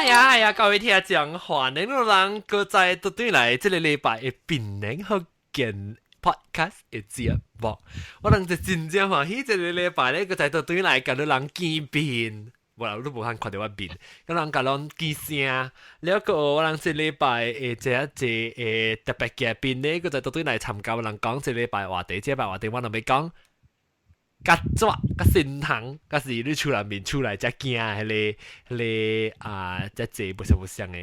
呀哎呀，各位聽眾，歡迎你人閣再倒轉來，這个禮拜的檳榔福建 podcast 的節目，我人就真正歡喜，這个禮拜咧，閣再倒轉來共你人見面。無啦，你無通看著我面，佮人共攏見聲。了閣我人這禮拜的這一個特別嘉賓咧，閣再倒轉來參加我人講這禮拜話題，這禮拜話題我若欲講。較紙、較新糖，較是你厝內面厝內才驚彼个啊，遮濟無相無相的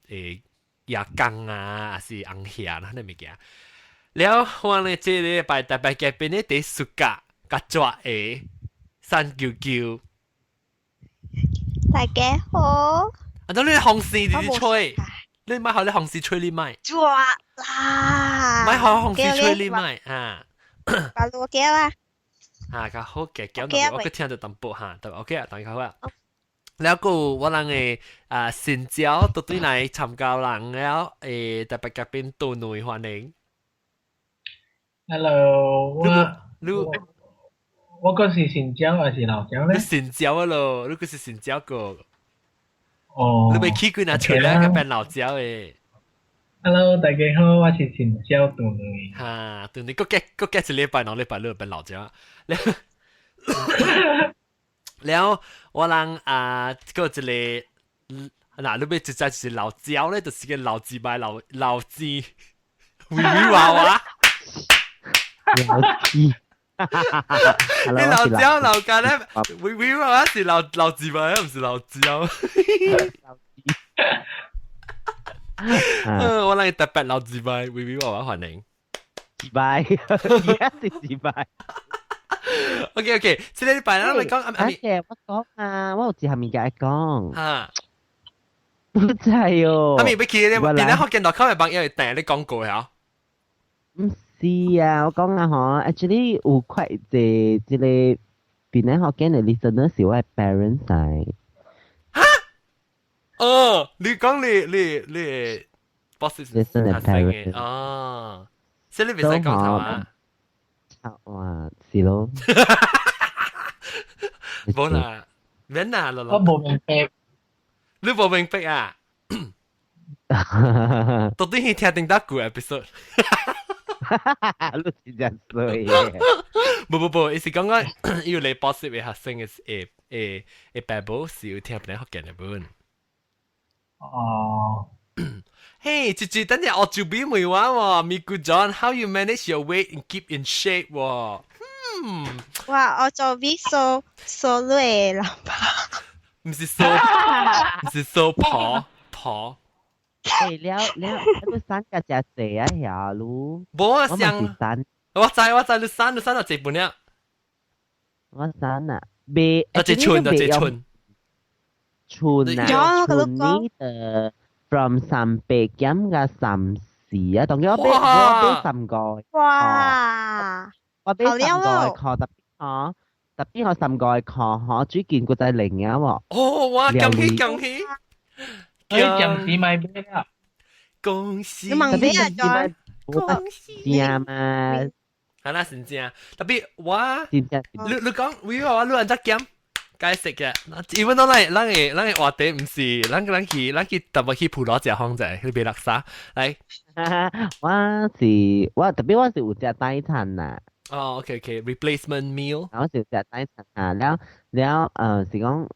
的蜈蚣啊，抑是紅蟻啦，彼物件。了，我咧這禮拜特別嘉賓咧，佇 suka 較紙的三九九。大家好。啊，當你風扇直直吹，你莫予你風扇吹你莫。紙啦。莫予風扇吹你莫啊。把落叫啊。啊，較好嘅，講到我閣聽著淡薄哈，對 OK 啊，等較好啊。了閣我人的啊新椒倒轉來參加人了，特別嘉賓杜內歡迎。 Hello，我你我閣是新椒還是老椒咧？你新椒啊咯，你閣是新椒個。哦。你欲起幾若出來閣變老椒的。 Hello，大家好，我是新椒杜內。哈，杜內閣隔閣隔一禮拜兩禮拜你就變老椒。了了，我人啊，閣一个，嗱，你欲直接就是老椒咧，就是個老字擺老老字，微微娃娃。老字。你老椒老家咧，微微娃娃是老老字擺，毋是老椒。老字。嗯，我人特別老字擺，微微娃娃歡迎。字擺，而家是字擺。 OK OK，這個禮拜咱來講，而且我講啊，我有一項物件愛講。哈。不知哦。阿咪欲去咧，檳榔福建 .com 的網頁會訂你廣告嚇。毋是啊，我講啊吼，actually 有塊這這个檳榔福建的 listener 是我的 parents 來。哈？哦，你講你 boss 是 listener parents 哦，所以你袂使講頭啊。哇，是咯。無啦，免啦，我無明白。你無明白啊？到底係聽頂得幾 episode？你真正衰。無無無，伊是講講，因為你 boss 的學生的會爸母是有聽檳榔福建的本。哦。嘿，姐姐，等陣我就俾問我喎，咪good John，how you manage your weight and keep in shape 喎？嗯。哇，我做比瘦瘦女老婆。毋是瘦，毋是瘦婆婆。欸，了了，你瘦甲誠濟啊，遐你。無啊，上。我知我知，你瘦你瘦到這半了。我瘦啊，未。一寸就一寸。寸啊，寸呢的。from 300減到34啊，當然我買三個。哇！我買三個箍，特別嗬，特別我三個箍嗬，最近閣再零啊喎。哦，哇！恭喜恭喜！你暫時買咩啊？恭喜！你問咩啊？恭喜正嘛？係啦，真正。特別我，你講，我你按怎減？解釋嘅，因為咱咱的話題毋是，咱去特別去普羅食方者，去買叻沙來。我是我特別我是有食代餐啦。哦，OK OK，replacement meal。我是有食代餐啊，了了是講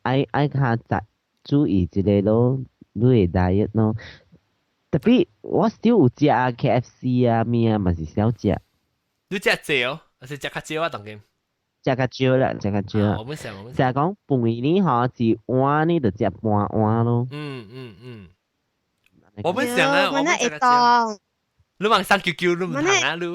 愛較雜注意一个咯，你的 diet 咯。特別我 still 有食啊 KFC 啊咩啊，嘛是少食。你食濟哦，還是食較少啊？當今？食較少啦，食較少。我們想，我們食講飯呢吼，一碗呢就食半碗咯。嗯嗯嗯。我們想啊，我們會當。你問三九九，你毋通啊？你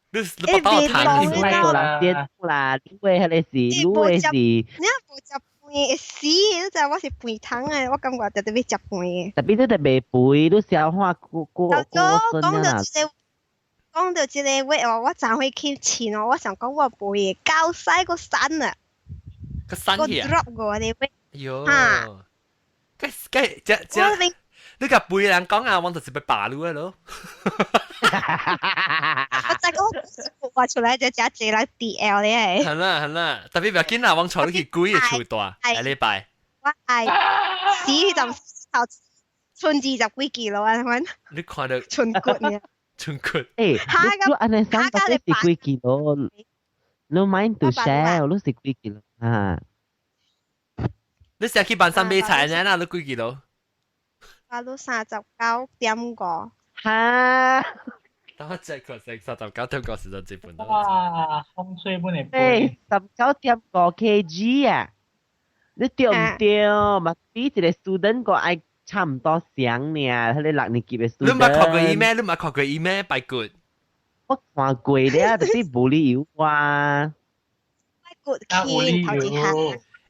你你不包糖？你無啦，電啦，你話彼个是，你話是。你無食飯會死，你知我是肥糖的，我感覺特別食飯的。特別你特別肥，你消化過過過順啊。講到這个話哦，我昨昏去稱哦，我想講我肥的夠使閣瘦啊，閣瘦去啊閣 drop 我的話。喲，該該這這，你共肥人講啊，我就是欲罷你咯。我再講畫出來就誠濟人 DL 咧。係啦係啦，特別欲緊啦，我帶你去鬼个厝蹛，下禮拜。我我愛死就頭剩20幾 kilo 啊，款。你看到剩骨呢？剩骨。誒，你按呢三到底是幾 kilo？你 mind to share，你是幾 kilo 啊？你成日去辦三買菜呢？嗱，你幾 kilo？我都39.5。哈！等我 check 個先，39.5是就基本。哇，風水本嚟誒，19.5 kg 啊！你對唔對？嘛比一個 student 個愛差唔多上呢，佢哋六年級嘅 student。你唔係看過伊咩？你唔係看過伊咩？白骨。我看過咧，但是無理由啊。骨起頭一下。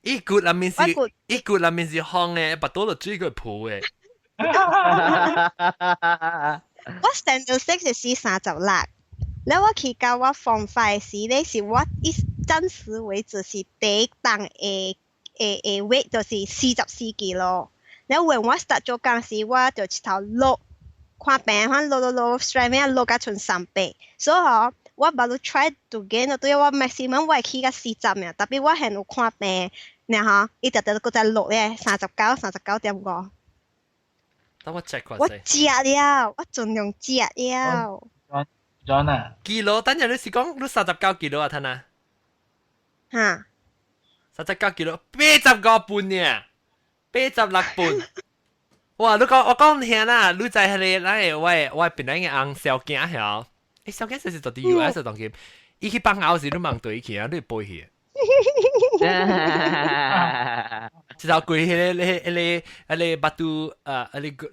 伊骨內面是，伊骨內面是空嘅，腹肚就水個浮嘅。我 standard six 是36，了我去到我 form five 時咧，是我一暫時為止是第一重的 weight 就是44 kilo。了when 我 start 做工時，我就一頭落，看病反落落落，strength 落甲剩300，所以吼，我捌有 try to gain 對我 maximum 我會去到40爾，特別我現有看病，然後伊直直閣再落咧，39，39.5。等我 check 我食了，我盡量食了。 John 啊， kilo，等陣你是講你39 kilo 啊，睇啊？哈，39 kilo，85半呢，86半。哇！你講我講聽啦，你知係你，咱個我本來嘅翁小囝曉，欸，小囝就是到佇 US 當今，伊去放牛時，你望對伊去啊，你會背去。一頭過彼個巴杜啊，彼個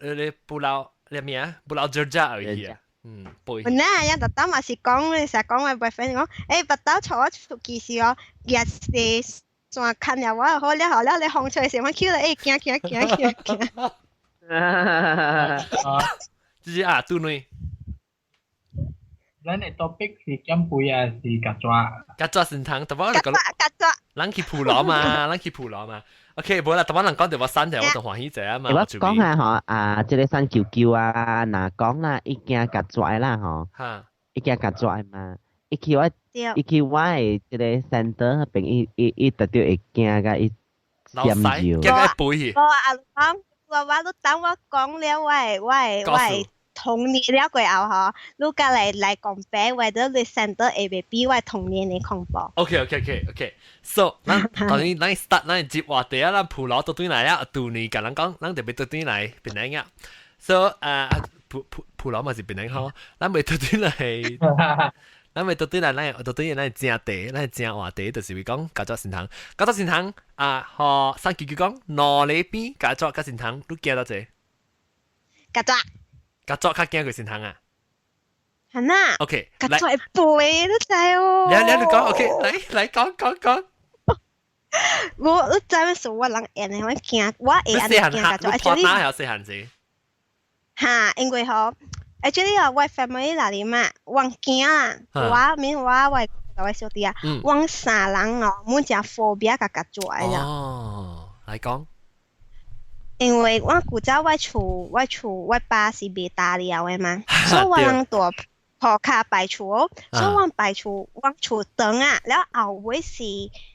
pulau，你咩啊？Pulau Georgia 去啊。嗯，背。本來啊，特登嘛是講，你成日講我 boyfriend 講，欸，巴豆坐我出去時哦，日是山看了我好了好了，你放出來時，我去了，欸，驚驚驚驚驚。這是啊，杜女。咱的 topic 是減肥還是夾抓？夾抓先通，特別我夾抓夾抓。咱去鋪羅嘛，咱去鋪羅嘛。OK，無啦，特別人講到我瘦條，我就歡喜者啊嘛。我講下嗬，啊，這個三舅舅啊，若講啦，伊驚夾抓啦嗬，伊驚夾抓嘛，伊去我的這個 center 彼邊，伊特別會驚甲伊老細驚甲伊背去。我阿講，我都等我講了，我的童年了過後嗬，你過來講白，whether 你 center 會袂比我童年的恐怖。 OK，so 咱當然咱 start 咱接話題啊，咱鋪老倒轉來啊，杜年共人講，咱特別倒轉來檳城啊。So 啊，鋪老嘛是檳城吼，咱袂倒轉來，咱袂倒轉來，咱倒轉來咱正題，咱正話題就是為講家族神堂，家族神堂啊，予三舅舅講，兩禮邊家族甲神堂，你驚到這？家族。家族較驚過神堂啊？係呐。 OK，家族會背，你知哦。你講 OK，來來講講講。我你知影是我人會的，我驚，我會按呢驚家族。你破哪有細漢時？哈，因為吼，actually 啊，我 family 內裡嘛，我驚啦，我免我小弟啊，我三人哦，每隻 phobia 共家族的。哦，來講。因為我古早我厝我爸是賣大料的嘛，所以我人蹛鋪跤擺厝，所以我擺厝我厝長啊，了後尾是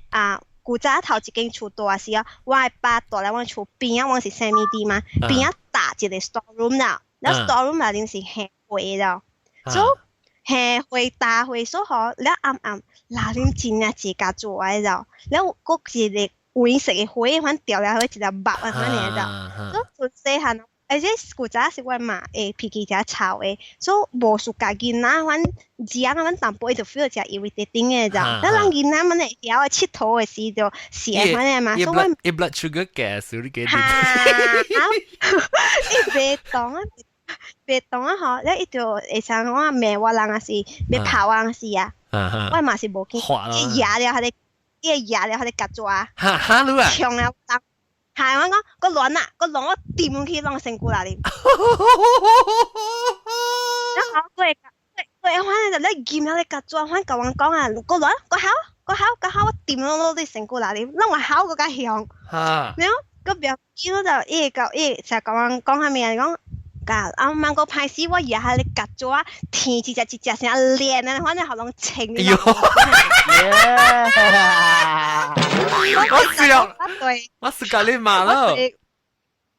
啊，古早頭一間厝大時哦，我的爸蹛來我厝邊仔，我是 semi D 嘛，邊仔搭一個 store room 啦，了 store room 內面是下貨了，所以下貨大貨所以吼，了暗暗內面真正濟家做的了，了閣一個黃色的火，反掉了去一個肉啊，反爾了。所以從細漢，而且古早是我媽會脾氣誠臭的，所以無輸共囡仔反食啊，反淡薄伊就 feel 誠 irritating 的，知道？咱人囡仔們會曉𨑨迌的時就是會反的嘛，所以我伊 blood sugar 加，所以你哈，伊袂懂啊，袂懂啊吼，了伊就會像我罵我人也是欲拍我人時啊，我嘛是無見，伊壓了佢哋。伊會壓了佢哋夾抓，哈哈你啊，強了，係我講個亂啊，個亂我掂去攏身軀內裡。然後佢佢反正就咧閹了你夾抓，反共我講啊，個亂個好個好個好，我掂攏攏你身軀內裡，攏會好閣較凶。然後個表弟就伊會甲伊成日共我講啥物啊？講。啊！啊，毋過歹勢，我壓下你夾抓，天一隻一隻聲連啊，反正喉嚨清。哎喲！我笑，我對，我是共你罵咯。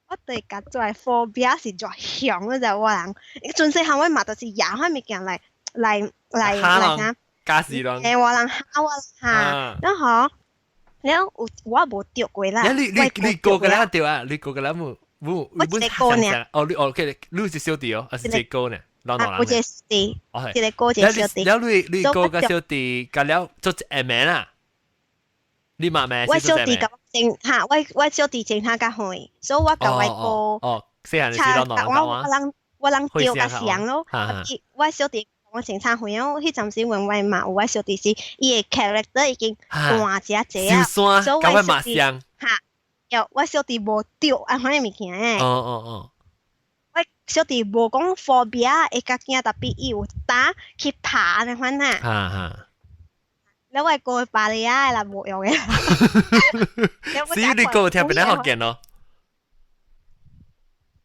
我對曱甴 phobia 是最強嘅就我人，陣細漢我嘛就是咬開物件來來來來啥？加時咯。誒，我人嚇我嚇，然後了有我無著過啦。你哥個啦對啊？你哥個啦冇冇？我一個哥呢？哦，你哦，OK，你是小弟哦，還是一個哥呢？老老人。我一個小弟，一個哥一個小弟。了你哥佮小弟，佮了做一個啦。你媽咩？我小弟佮我前嚇，我小弟前較較遠，所以我佮我哥。哦，細漢時老老人我人我人著較像咯。我小弟我前差遠哦，彼陣時問我媽，有我小弟是伊的 character 已經換一隻啊，所以我小弟嚇，有我小弟無著按款的物件誒。哦哦哦。我小弟無講 phobia 會較驚，特別伊有膽去爬按款啊。哈哈。你我過巴利亞啦，無用嘅。所以你哥聽邊個福建咯？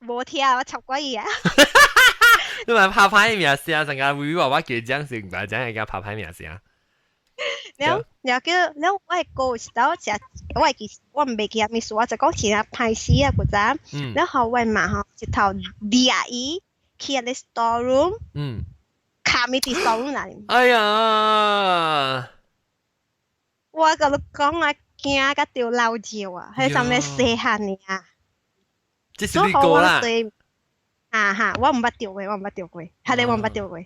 無聽，我插過伊啊。你咪拍歹名聲，成個微娃娃叫講是唔係講係叫拍歹名聲。了了叫了，我哥是到食，我記我毋袂記啥物事，我就講真歹勢啊，古早。然後我媽吼一頭掠伊去個 store room。卡咪佇 store room 內。哎呀！我共你講啊，驚甲著老尿啊，彼陣咧細漢爾。這是你哥啦。啊哈！我毋捌著過，我毋捌著過，彼个我毋捌著過，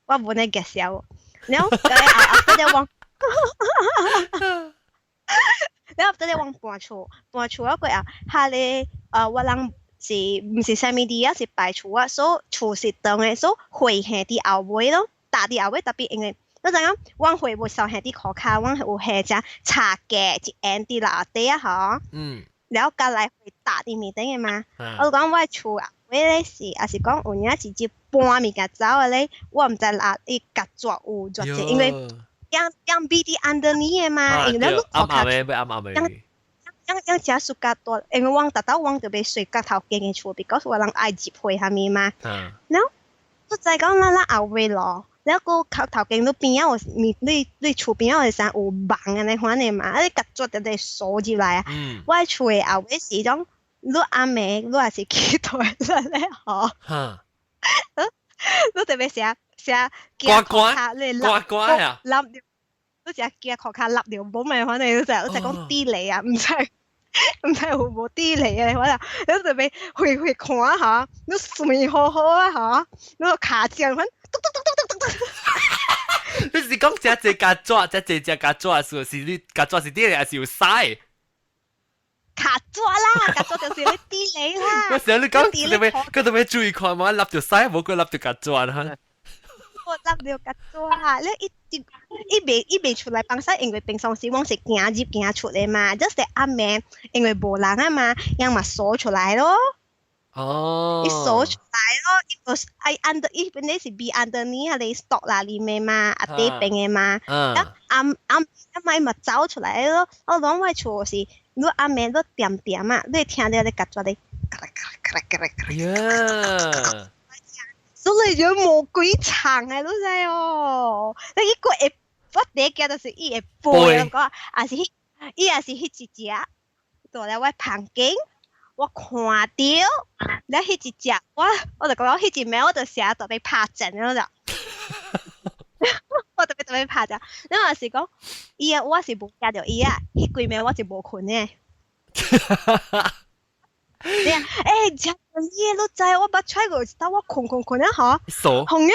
我無咧介紹。然後後後咧我，然後後咧我搬厝，搬厝啊過後，彼个我人是毋是啥物地啊？是排厝啊，所以厝是長的，所以火下佇後尾咯，搭佇後尾，特別因為。你知影，阮火無受下佇褲跤，阮有下只插架一緣佇樓底啊吼。了甲來回搭佇面頂的嘛。我講我厝後尾咧是，抑是講有影直接搬物件走的咧，我毋知啦，伊曱甴有偌濟，因為養養比佇 underneath 的嘛，因為你褲跤。暗暗的，暗暗的。養養誠暑較大，因為阮逐晝阮就欲睡角頭間的厝，because 我人愛入火啥物嘛。然後我知講咱咱後尾咯。了閣頭頭間你邊仔有面，你厝邊仔有啥有網按呢款的嘛？啊，你曱甴就得鎖入來啊！我厝的後尾是種，你暗暝你若是去 toilet 咧吼，你特別寫寫呱呱呱呱啊！笠你食驚褲跤笠著無咪反正你就你就講地雷啊，毋知毋知有無地雷啊？反正你特別會會看吼，你睡好好啊吼，你跤掌反嘟嘟嘟嘟嘟嘟。你是講這隻曱甴，這隻隻曱甴是是你曱甴是地雷還是有屎？曱甴啦，曱甴就是你地雷啦。我想你講，特別佢特別注意看嘛，笠著屎，無佢笠著曱甴哈。我笠著曱甴，你一伊袂伊袂出來放屎，因為平常時阮是行入行出的嘛，就是暗暝因為無人啊嘛，人嘛鎖出來咯。哦，伊鎖出來咯，伊無愛 under 伊本來是be underneath 彼個 stock 啦裡面嘛，啊底邊的嘛，啊暗暗暗暝嘛走出來咯。我講我厝是，你暗暝你恬恬啊，你會聽著咧曱甴咧，咔啦咔啦咔啦咔啦咔啦。呀！所以就魔鬼藏的，你知哦？你伊閣會，我第一驚就是伊會飛，講也是彼，伊也是彼一隻，蹛咧我房間。我看著，了彼一隻，我我就講彼一暝我就成日特別拍陣了就，我特別特別拍陣。你若是講，伊啊，我是無驚著伊啊，彼幾暝我就無睏的。你啊，欸，食你你知我捌揣過一道，我睏睏睏啊吼，鎖，紅啊，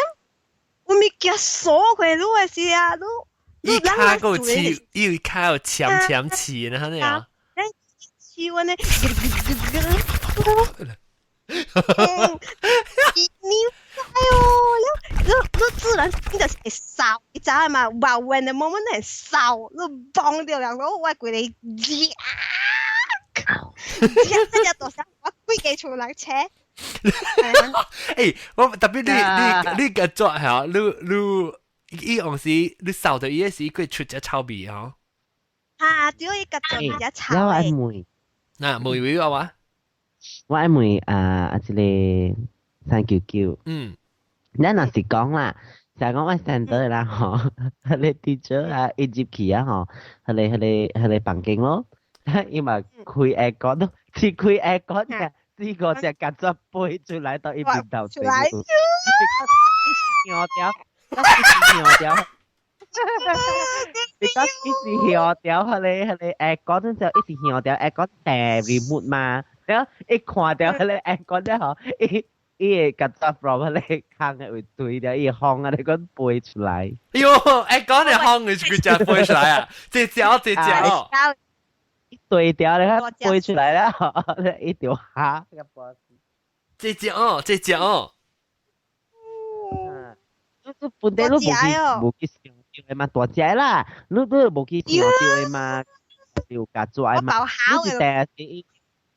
有物件鎖開你的是啊，你伊跤閣有刺，伊跤有鉗鉗刺呢，按呢啊。刺阮呢，你哎喲，你你自然你就是會掃，你知影嘛？哇，when the moment 會掃，你崩著了，我規个呀，這隻大聲，我規家厝人車。欸，我特別你你你個做嚇，你你伊當時你掃著伊時，佢出隻臭味吼。啊，對，伊個做比較臭。我愛問。嗱，問為我話？我愛問啊啊，這個399。咱若是講啦，就講我 center 啦吼，彼個 teacher 啊，一入去啊吼，彼個彼個彼個房間咯，伊嘛開 aircon 咯，只開 aircon 嘅，呢個隻曱甴飛出來到伊面頭出來，一條，一條。你講一直搖掉，彼個 aircon 陣時一直搖掉 aircon 掟 remote 嘛，然後一看到彼個 aircon 了後，伊會曱甴 from 彼個空的位對了，伊風啊，你講飛出來。哎喲，aircon 的風你是佢只飛出來啊？這隻這隻哦。對掉你看飛出來了，一條蝦。這隻哦，這隻哦。本地都無去想到的嘛，大隻啦，你都無去想到的嘛，就曱甴的嘛，你是第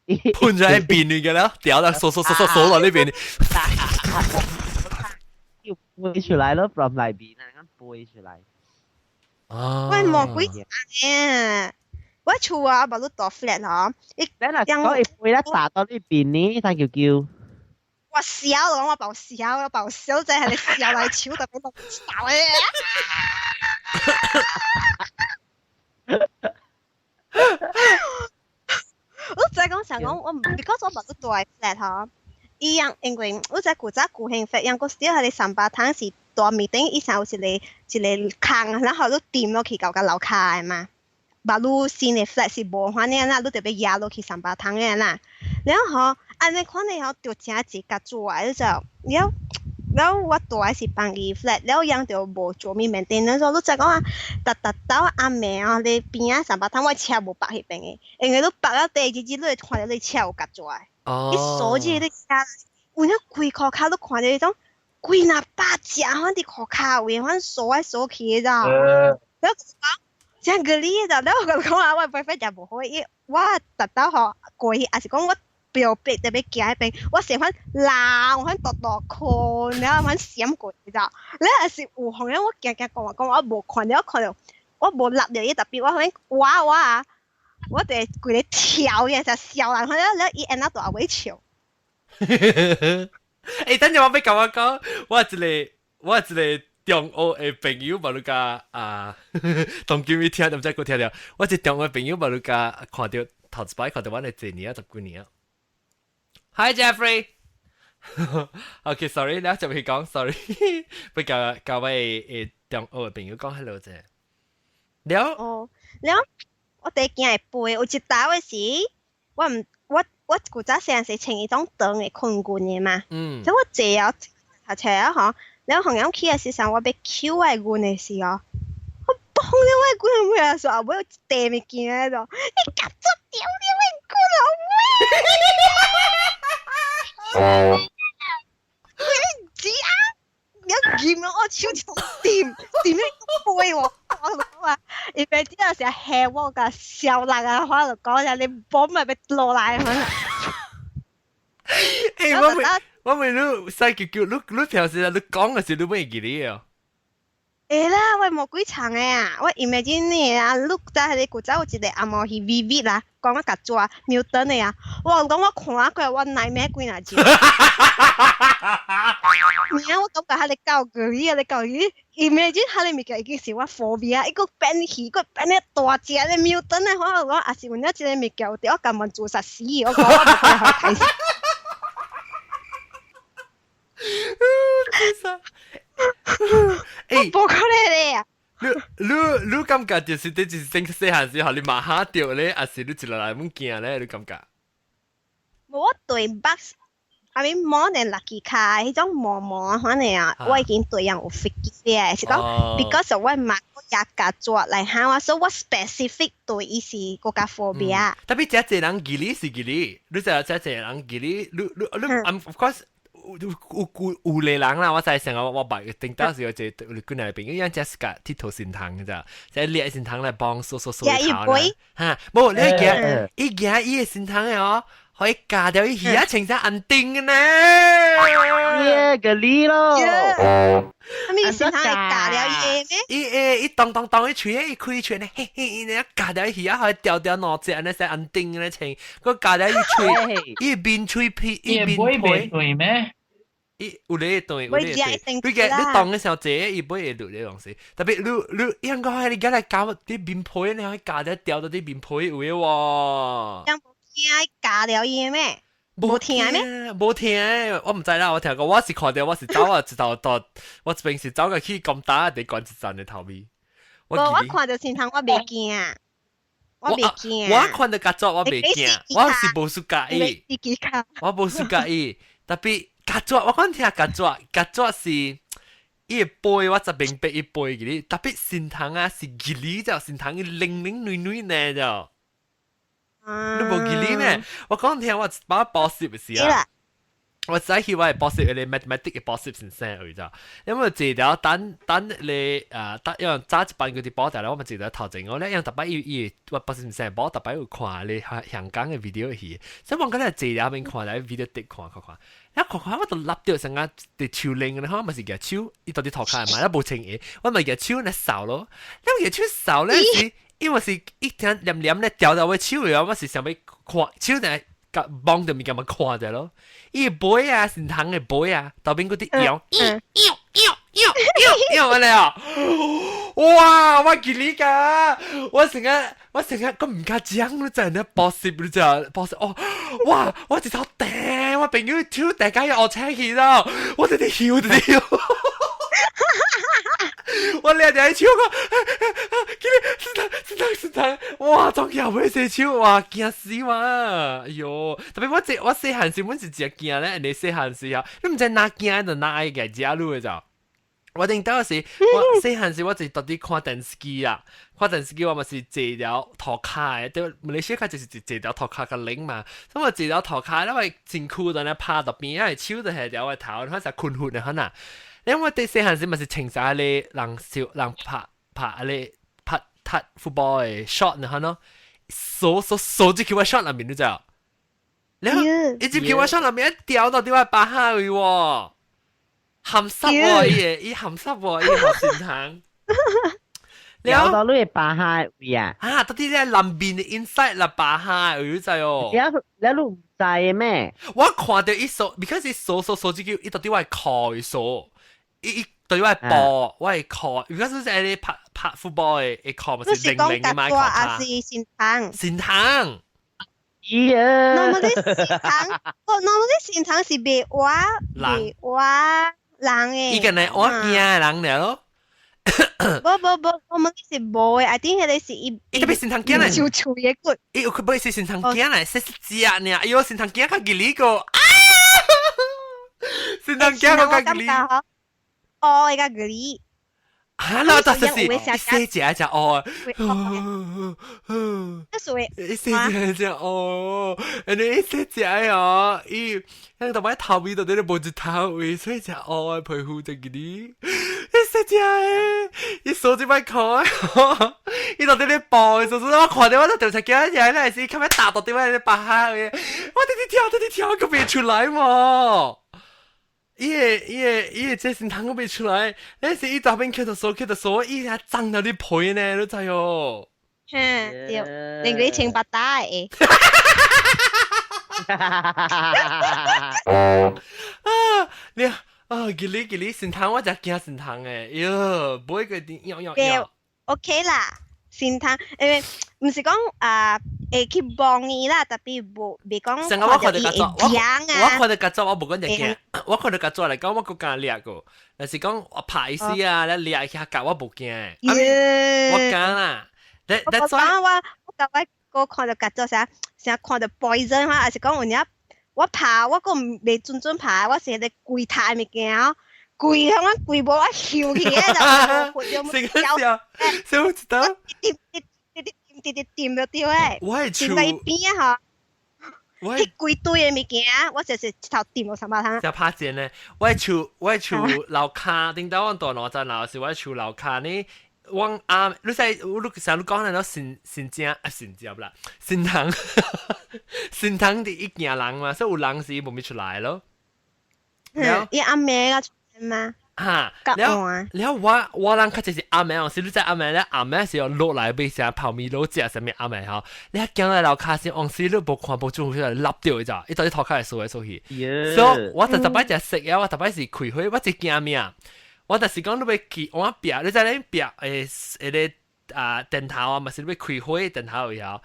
一噴咗喺邊嘅啦，掉啦，掃掃掃掃掃落呢邊。要飛出來咯，from 內邊啊，咁飛出來。哦。喂，魔鬼啊！我厝啊，無你大 flat 嗬，你若講伊飛啦，打到呢邊呢，三叫叫。我笑咯，我爆笑，我爆笑，就係你笑來笑特別落手嘅。我就係講想講，我唔，because 我無你大 flat 嗬，伊樣因為我在古早古興 flat，樣個時係你三八湯是大面頂，伊上有一個空，然後你掂落去到個樓跤的嘛。把你新的 flat 是無反正啦，你特別壓落去三八湯的啦。然後按呢款的吼，就真濟較做啊，就了了我住的是房二 flat，了樣就無做咩面頂，你說你再講啊，逐逐到暗暝哦，你邊仔三八湯，我車無泊彼邊的，因為你泊了第二日，你會看到你車有夾做的。哦。伊鎖住你車，有影規箍跤，你看到彼種規若百隻，反佇箍跤位，反鎖來鎖去的，知道？了講。真個你就，了我講啊，我 boyfriend 就無好，伊我特到吼過去，抑是講我表白特別行彼邊，我喜歡拉，我歡踱踱困，然後歡閃過，你知道？你若是有可能我行行講話講，我無看到，看到我無立著伊，特別我可能我啊，我就規个跳嘅就笑人，反正了伊按那大尾笑。欸，等陣我欲共我講，我一個中學的朋友嘛，你甲啊，當今伊聽，毋知閣聽著。我一個中學朋友嘛，你甲看著頭一擺看著阮的這年啊，十幾年啊。Hi Jeffrey。OK，sorry，你就去講，sorry，欲共共我的中學的朋友講 hello 者。了。哦，了，我第驚會飛，有一道的時，我毋我我古早細漢時穿彼種長的困裙的嘛。所以我坐啊，讀冊啊吼。了後樣起的時陣，我欲抾我的裙的時候，我嘣了我的裙尾啊，煞後尾有一塊物件喺度，你夾咗掉了我的裙哦喂！你知啊？你劍啊！我手就掂掂你個背喎，我講話，伊邊啲人成日嚇我個笑爛啊，我就講下你嘣咪欲落來可能。欸，我問我問你，使叫叫你你平時你講的時，你會記得哦？會啦，我無幾長的啊，我 imagine 你啊，你知彼個古早有一個阿毛是 V V 啦，講我共抓 mutant 的啊，我講我看過我奶咩幾若集。爾我感覺彼個狗過去啊，你狗魚，imagine 彼個物件已經是我 phobia，伊閣變魚，閣變咧大隻咧 mutant 的，我講也是有影這個物件有佇我甘願自殺死，我講我無可能睇死。欸，無可能咧啊！你感覺就是你就是細漢時候你嘛嚇著咧，抑是你一落來阮驚咧？你感覺？無，我對 bugs，I mean more than lucky 卡，彼種毛毛反正啊，我已經對人有 feel 嘅，是講 because 我媽也共抓來嚇我，所以我 specific 對伊是閣較 phobia。特別這濟人記哩是記哩，你知影這濟人記哩，你你你，of course。有有有有個人啦，我知成日我捌頂當時有一個幾個朋友，伊只是共剃頭先糖咋，在掠先糖來幫掃掃掃頭啦。哈，無你驚，伊驚伊的先糖的哦，可以咬掉伊耳仔穿成安定的呢。耶，個你咯。啥物先糖會咬掉伊的咩？伊會伊當當當伊喙，伊開喙呢，嘿嘿，伊呢咬掉伊耳仔，可以掉掉兩隻，按呢使安定呢穿，閣咬掉伊喙，伊面喙皮，伊面皮。對咩？伊有咧對，有咧對。你嘅你當嘅時候，這伊不會錄呢東西。特別你應該你而家來教啲面皮，你可以教得掉到啲面皮有嘅喎。有無聽教了伊咩？無聽咩？無聽，我毋知啦。我聽過，我是看到我是走啊，一頭到我平時走過去咁大，得關一陣的頭尾。無，我看到神童，我袂驚。我袂驚。我看到曱甴，我袂驚。我是無喜歡伊。我無喜歡伊，特別曱甴，我講聽曱甴，曱甴是伊會飛，我就明白伊飛去。特別神童啊，是吉利就神童，伊零零女女呢就。你無記哩咩？我講聽我把補習的時啊，我早起我係補習，個 mathematics 嘅補習先生去咋。因為坐了等等你啊，等因為早一班佢哋補掉咧，我咪坐了頭前，我咧因為逐擺伊伊我補習先生補，逐擺有看咧香港嘅 video 去，所以我講咧坐了邊看咧 video 滴看看看，一看看我就立掉成個佇樹林，你看我咪是舉手，伊到底塗跤嘛，我無穿鞋，我咪舉手來掃咯，你舉手掃咧是。因為是一聽黏黏咧掉到我手嘅，我是想欲看手呢，共望著物件嘛看著咯。伊尾啊，是蟲的尾啊，頭邊嗰啲搖，搖搖搖搖搖，按呢啊！哇！我記你噶，我成日我成日閣毋敢講，你知影？補習你知影？補習哦！哇！我一頭掟，我朋友手掟甲伊烏青去咯，我直直笑直直笑。我掠著伊手講，記你是糖是糖是糖，哇！總後尾洗手，哇！驚死我！哎喲，特別我這我細漢時，阮是真驚咧，你細漢時候，你毋知哪驚就哪愛個食你的就。我頂到時，我細漢時我就到底看電視機啊，看電視機我嘛是坐了塗跤的，對，馬來西亞就是坐條塗跤較冷嘛，所以我坐條塗跤，因為身軀在那趴到邊，因為手就係條我頭，反正困瞓的可能。因為我佇細漢時嘛是穿啥個人小人拍拍個拍踢 football 的 short 呢，可能掃掃掃入去我 short 內面，你知無？然後一入去我 short 內面，掉到佇我巴下位喎。鹹濕喎，伊個伊鹹濕喎，伊個神童。掉到你巴下位啊？啊，到底咧南邊的 inside 啦巴下位，你知哦？了了，你毋知的咩？我看到伊掃，because 伊掃掃掃這個，伊到底我會褲掃，伊伊對我會波，我會褲，because 是喺咧拍拍 football 的，會褲嘛是零零的嘛，褲還是神童？神童。咦啊！Normally 神童，我 normally 神童是袂活，袂活人誒。伊個呢，我驚的人爾咯。無無無，我們是無的，I think 彼個是伊。伊特別神童囝來。手喙的骨。伊有佢不是神童囝來，是食爾。哎喲，神童囝較吉利個。啊！神童囝較吉利。哦，伊較吉利。啊，那但是是細隻一隻哦，這屬於細隻一隻哦，人哋細隻哦，伊那個頭頭尾到底咧無一頭位，所以隻哦皮膚就吉利，細隻的，伊手這擺看，伊到底咧抱，所以我看到我都掉出驚一咧是，較欲打到對我咧巴下嘅，我直直跳，直直跳，閣袂出來嘛。伊個伊個伊個這神童閣袂出來，那是伊大邊捡到手捡到手，伊遐髒到你皮呢，你知哦？哼，對，連佢穿白帶的。啊，你啊，吉利吉利神童，我真驚神童的，喲，不會個點搖搖搖。 OK 啦，神童，因為毋是講啊。會去望伊啦，特別無袂講。成個我看著曱甴，我看著曱甴，我無講就驚。我看著曱甴來講，我閣敢掠過。若是講我拍伊死啊，咧掠去較我無驚。我敢啦。我講我我甲我哥看著曱甴啥啥看著 poison 哈，還是講有影我拍我閣袂準準拍，我是彼個規塔的物件哦，規向我規無我收起來就。成個笑，笑一道。直直掂就對誒，掂在伊邊啊吼，彼規堆的物件，我就是一頭掂落三百通。就拍戰咧，我厝我厝樓跤頂頭，阮大兩層樓是我厝樓跤呢。阮阿你使你上你講那神神正啊神接啦，神童神童佇伊驚人嘛，所以有人是無咪出來咯。伊阿妹啊出來嘛。哈，了了我人較濟是暗暝，是你在暗暝咧，暗暝是要落來買啥泡麵滷食啥物暗暝吼，你一行來樓跤時，往時你無看無注意來立掉一隻，伊到底塗跤會掃來掃去。所以我就逐擺食食啊，我逐擺是開火，我一驚咩啊？我就是講你欲去我壁，你知你壁誒個啊電頭啊，嘛是你欲開火電頭以後，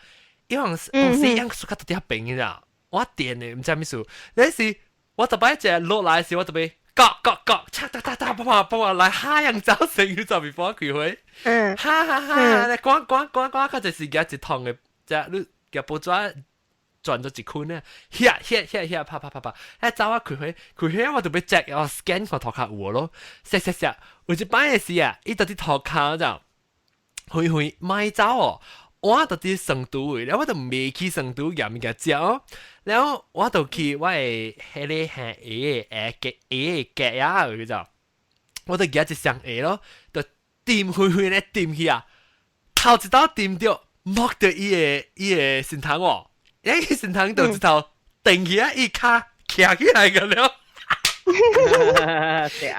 伊往往時樣數較特別平嘅，我電的毋知啥物事，你是我逐擺食落來時，我特別。各各各，嚓哒哒哒，啪啪啪來哈樣走成，就 before 開火，哈哈哈，你趕趕趕趕，較就是夾一桶的，只你夾報紙轉咗一圈呢，遐遐遐遐，啪啪啪啪，哎走啊開火，開火我就欲 check 我 scan 看塗跤有咯，寫寫寫，有一擺的時啊，伊到佇塗跤就，開開莫走哦。我就佇成都位，了我就未去成都夾物件食哦，了我就去我的彼个行鞋的鞋鞋的夾仔去就，我就舉一雙鞋咯，就掂開開咧掂去啊，頭一刀掂著，摸著伊的身頭哦，伊身頭就一頭定起啊，伊跤徛起來個了。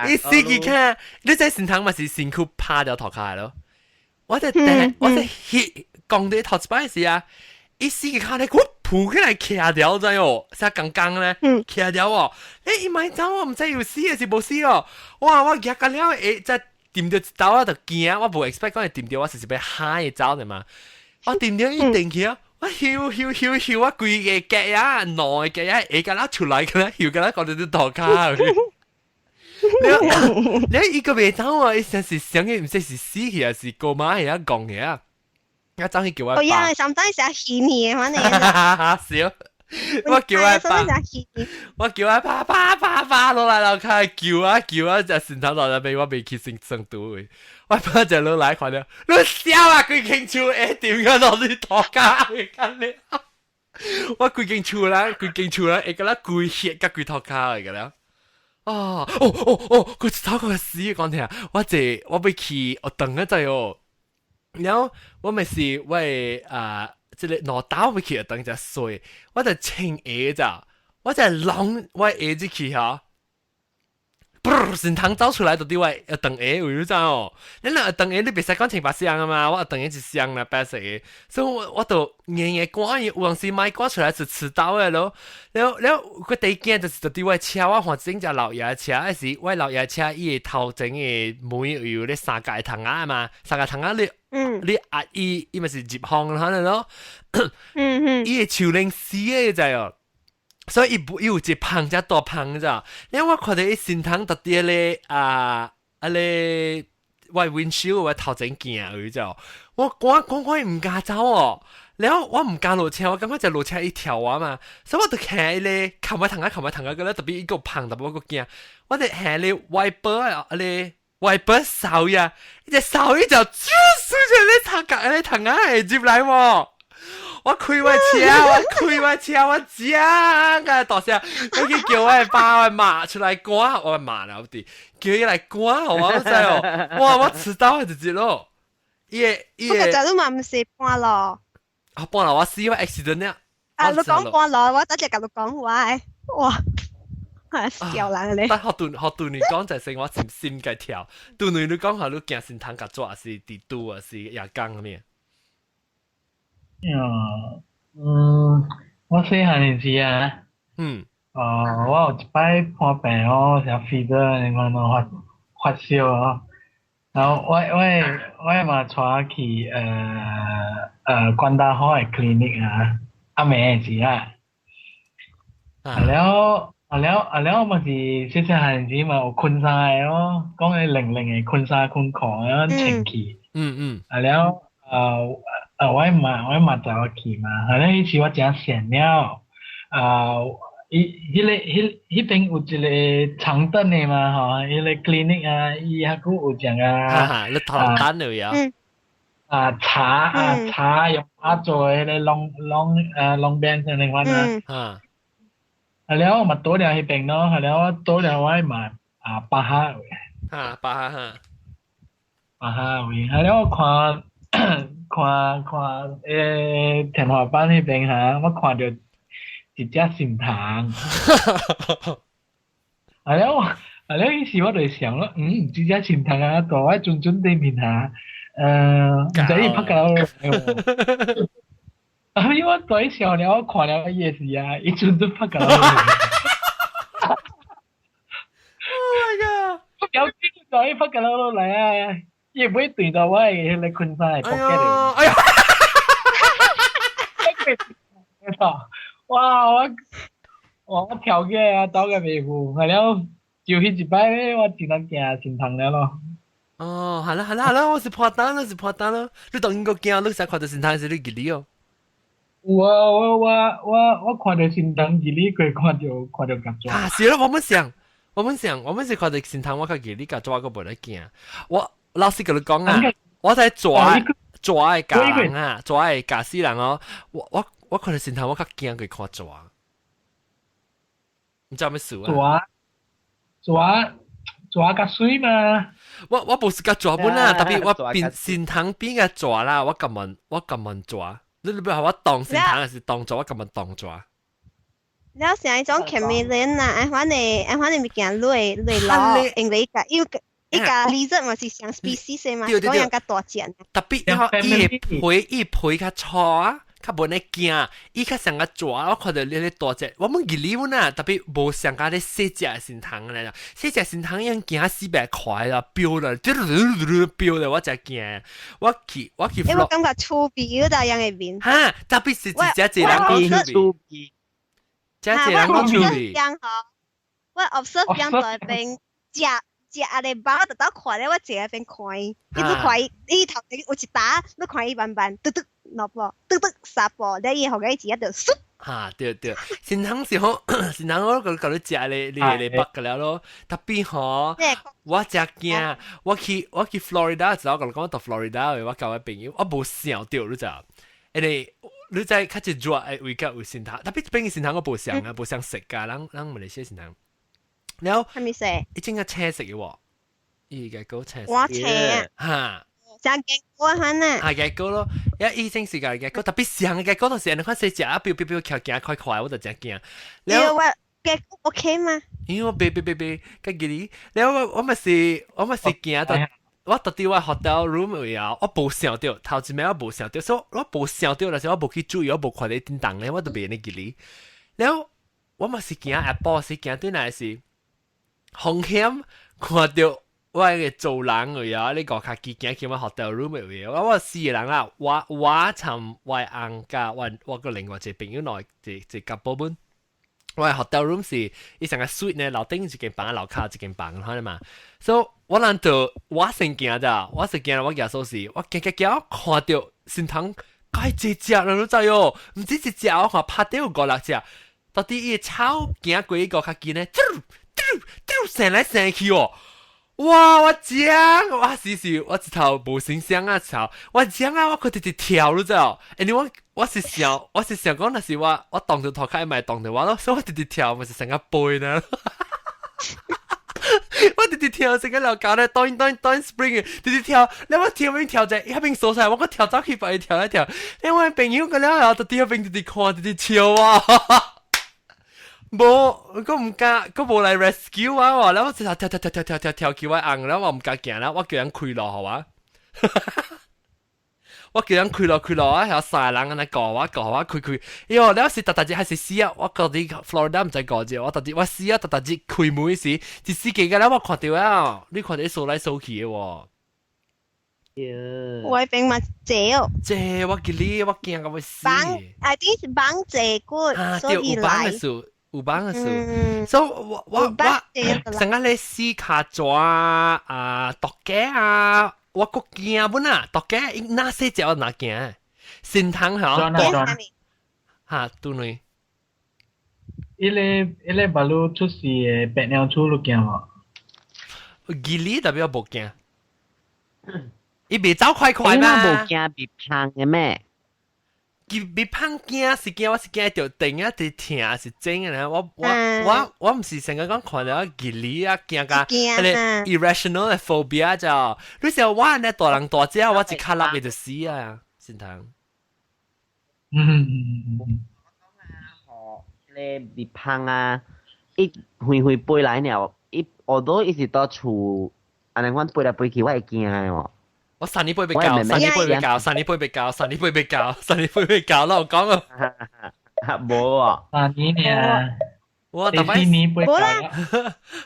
伊死去看，你這身頭嘛是身軀拍掉塗跤咯，我就等，我就翕。講的頭一擺時啊，伊死個跤咧，我撲起來徛掉知哦，啥剛剛咧，徛掉哦，欸伊莫走哦，毋知有死還是無死哦，哇！我舉個了，會再掂著一刀我就驚，我無 expect 講會掂著我是欲嚇伊走的嘛，我掂著伊定去啊，我翕翕翕翕我規個腳啊，兩個腳啊，會敢若出來個啦，翕敢若講著佇塗跤。你伊個袂走啊，伊想是想伊毋知是死去還是過馬去啊，講去啊。我走去叫我爸。哦呀，sometimes 是戲你的，反正。笑。我叫我爸，我叫我爸爸爸爸落來樓跤叫啊叫啊，就先頭落來俾我未去成成都位。我爸就落來看到，你笑啊！規間厝會點個落去塗跤會干咧。我規間厝啦，規間厝啦，會敢若規血佮規塗跤來個了。哦哦哦哦，佢頭個死講聽，我這我欲去學堂個仔哦。然後我咪是我啊，這個兩刀欲去學堂只衰，我就穿鞋咋，我就攏我鞋子去哈。噗！身糖走出來就佇我學堂鞋位，你知哦？你若學堂鞋你袂使講穿白雙啊嘛，我學堂鞋一雙啦，白色的，所以我就硬硬趕伊，有當時莫趕出來是遲到的咯。了了，我第一驚就是就佇我車，我看整隻老爺車，還是我老爺車伊的頭前的門有咧三角的窗仔嘛，三角窗仔你，你壓伊，伊咪是入風可能咯。伊的樹輪死的知哦。所以伊不伊有一芳遮大芳咋？你我看著伊身糖特佇咧啊啊咧，我 windshield 我頭前鏡去咋？我趕趕趕伊毋敢走哦，了我毋敢落車，我感覺就落車伊跳我嘛，所以我就行伊咧，冚我頭啊冚我頭啊，個咧特別伊個芳，特別我閣驚，我就行咧 wiper 啊咧 wiper 掃呀，伊隻掃伊就啾輸出咧頭角咧頭啊會入來無？我開我車，我開我車，我講個大聲，我去叫我爸我媽出來趕，我媽啦，啲叫伊來趕我知哦，哇！我遲到就知咯，伊伊不過就都嘛毋是半路。啊，半路我死我 accident 了。啊，你講半路，我等陣共你講話，哇！係笑人咧。但學段學段你講就係我心心嘅跳，段你講下你驚身糖甲抓是佇拄啊是夜工咩？嗯，我細漢的時啊，哦，我有一擺破病哦，啥 fever 你看喏發發燒哦，然後我嘛帶我去關達好的 clinic 啊，暗暝的時啊，啊了啊了啊了，嘛是細細漢時嘛有困衫的哦，講的冷冷的困衫困褲啊穿去，啊了啊。啊，我媽載我去嘛，反正彼時我誠閒了，啊，伊彼個彼彼邊有一個長凳的嘛吼，彼個 clinic 啊，伊還閣有種啊，哈哈，你頭單了呀？啊茶啊茶用茶做的彼個攏攏啊攏變成那款啊，啊了我嘛倒了彼邊咯，啊了我倒了我嘛啊巴哈位，哈巴哈哈，巴哈位，啊了我看。看看天花板彼邊哈，我看著一隻神蟲。啊了我啊，你時我就想咯，嗯，這隻神童啊，大我準準對面下，毋知伊拍到啊！因為我對想了，我看了伊的時啊，伊準準拍到。 Oh my god！我了解就伊拍到落來啊，伊會對到我的彼個困衫的哎ポケ喲，哎呀，哇！我跳起來啊，走個袂赴，係了就彼一擺咧，我真係驚神童了咯。哦，係啦係啦係啦，我是破單啦，是破單啦。你當然個驚，你成看到神童時你記哩哦。有啊，我看到神童記哩，佢看到曱甴。啊，是咯，我們想，我們想，我們是看到神童，我較記哩曱甴，我個無咧驚。我老實共你講啊，我在抓抓的教人啊，抓的教死人哦。我看到神童，我較驚佢看蛇。你知咩事啊？蛇蛇較媠嘛。我無是較蛇本啊，特別我變神童變個蛇啦，我咁問我咁問蛇。你你不我當神童還是當蛇？我咁問當蛇。了像彼種 chameleon 啊，按款的物件落落落，因為伊個伊個 lizard 嘛是相 species 的嘛，講樣較大隻。特別伊的皮伊皮較粗啊，較無呢驚，伊較像個蛇，我看到你咧大隻，我們記哩阮啊，特別無像個咧細隻神童咧，細隻神童樣驚四百塊啦，飆啦，嘟嘟嘟嘟飆啦，我真驚，我去我去。欸，我感覺趣味嗰大樣的面。哈，特別是一隻一人講趣味，隻一人講趣味。我 observe 樣在邊食食阿個包，特到看咧，我坐喺邊看伊，伊你看伊，伊頭前有一打，你看伊慢慢嘟嘟兩步，嘟嘟三步，咧伊予伊一直就嗖。哈，對對，先通是好，先通我個共你食咧，你你北個了咯。特別吼，我真驚，我去 Florida 時候，我共你講到 Florida，我交我朋友，我無想著，你知？因為你知較一熱的位較有神童，特別這邊的神童我無相啊，無相色㗎，咱馬來西亞神童。了，啥物色？伊種個青色的喎，伊個狗青色。我青啊。哈。像結果款啊。係結果咯，一醫生是個結果，特別像結果就是你看細隻啊，飆飆飆，行行快快，我就真驚。了我結果 OK 嗎？因為我別別別別，較記哩。了我嘛是驚到，我到佇我 hotel room 位啊，我無想著，頭一暝我無想著，所以我無想著，但是我無去注意，我無看咧叮當咧，我都袂呢記哩。了我嘛是驚下晡時驚轉來是風險，看著我個做人位啊，你個較機行去我 hotel room 位，我四個人啦，我參我翁佮我個另外一個朋友來一一個部分。我 hotel room 是伊成個 suite 呢，樓頂一間房，樓跤一間房，看嘛。所以我人就我先行咋，我先行，我舉鎖匙，我行行行，看著神童該這隻啦，你知哦？毋止一隻，我看拍掉有五六隻，到底伊草行過一個較近呢，嘟嘟嘟，閃來閃去哦。哇！我講，我時時我一頭無形象啊，頭我講啊，我佢直直跳你知哦？因為我是想講，若是我當著頭殼咪當著我咯，所以我直直跳，咪是成個背呢。我直直跳成個樓高咧，當當當 spring，直直跳，你我跳邊跳者，一邊數出來，我閣跳走去，把伊跳一跳。你我朋友個了後，就佇彼邊直直看，直直笑啊。無，我毋敢，閣無來 rescue 我喎，然後我直頭跳跳跳跳跳跳跳去我翁，然後我毋敢行啦，我叫人開路予我。我叫人開路開路啊，有三個人按呢顧我顧我開開，喲，了是逐逐日還是死啊！我覺得 Florida 毋知五日，我逐日我死啊！逐逐日開門時，一死幾個了我看著啊，你看著伊掃來掃去的喎。我邊嘛濟哦。濟我記你，我驚到欲死。綁，I think 是綁濟骨，所以來。有綁的數，所以我成個咧死跤蛇啊，毒雞啊，我閣驚本啊，毒雞哪細隻我哪驚，神童吼，哈，拄女。伊個馬路出事的白鳥鼠你驚無？記哩特別無驚，伊袂走快快嘛。無驚被芳的咩？伊袂芳驚是驚，我是驚著電啊，佇疼是真的。我毋是成個講看著記哩啊，驚甲彼個 irrational 的 phobia 就，你想我按呢大人大隻，我一跤落去就死啊，神童。吼，彼個蜜蜂啊，伊飛飛飛來了，伊although 伊是到厝，按呢阮飛來飛去，我會驚的喎。我三年半欲交，三年半欲交，三年半欲交，三年半欲交，三年半欲交，我講啊。無啊，三年爾。我第四年背無啦，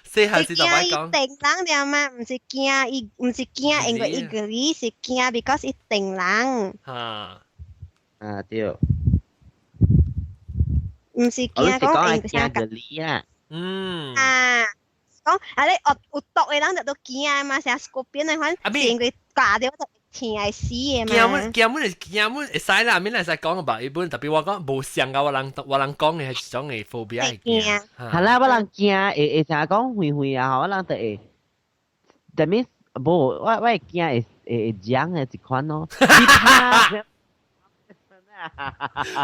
細漢時就愛講。定人了嘛，毋是驚伊，毋是驚，因為伊個伊是驚，because 伊定人。嚇。啊對。毋是驚講因驚個你啊。啊，講啊你有有毒的人就都驚嘛，像 scorpion 那款，是因為咬著就疼會死的嘛。驚阮驚阮驚阮會使啦，免會使講吧？伊本特別我講無像甲我人講的係一種的 phobia 會驚。係啦，我人驚會會成日講遠遠啊，我人就會，that means 無我會驚會會會講的一款咯。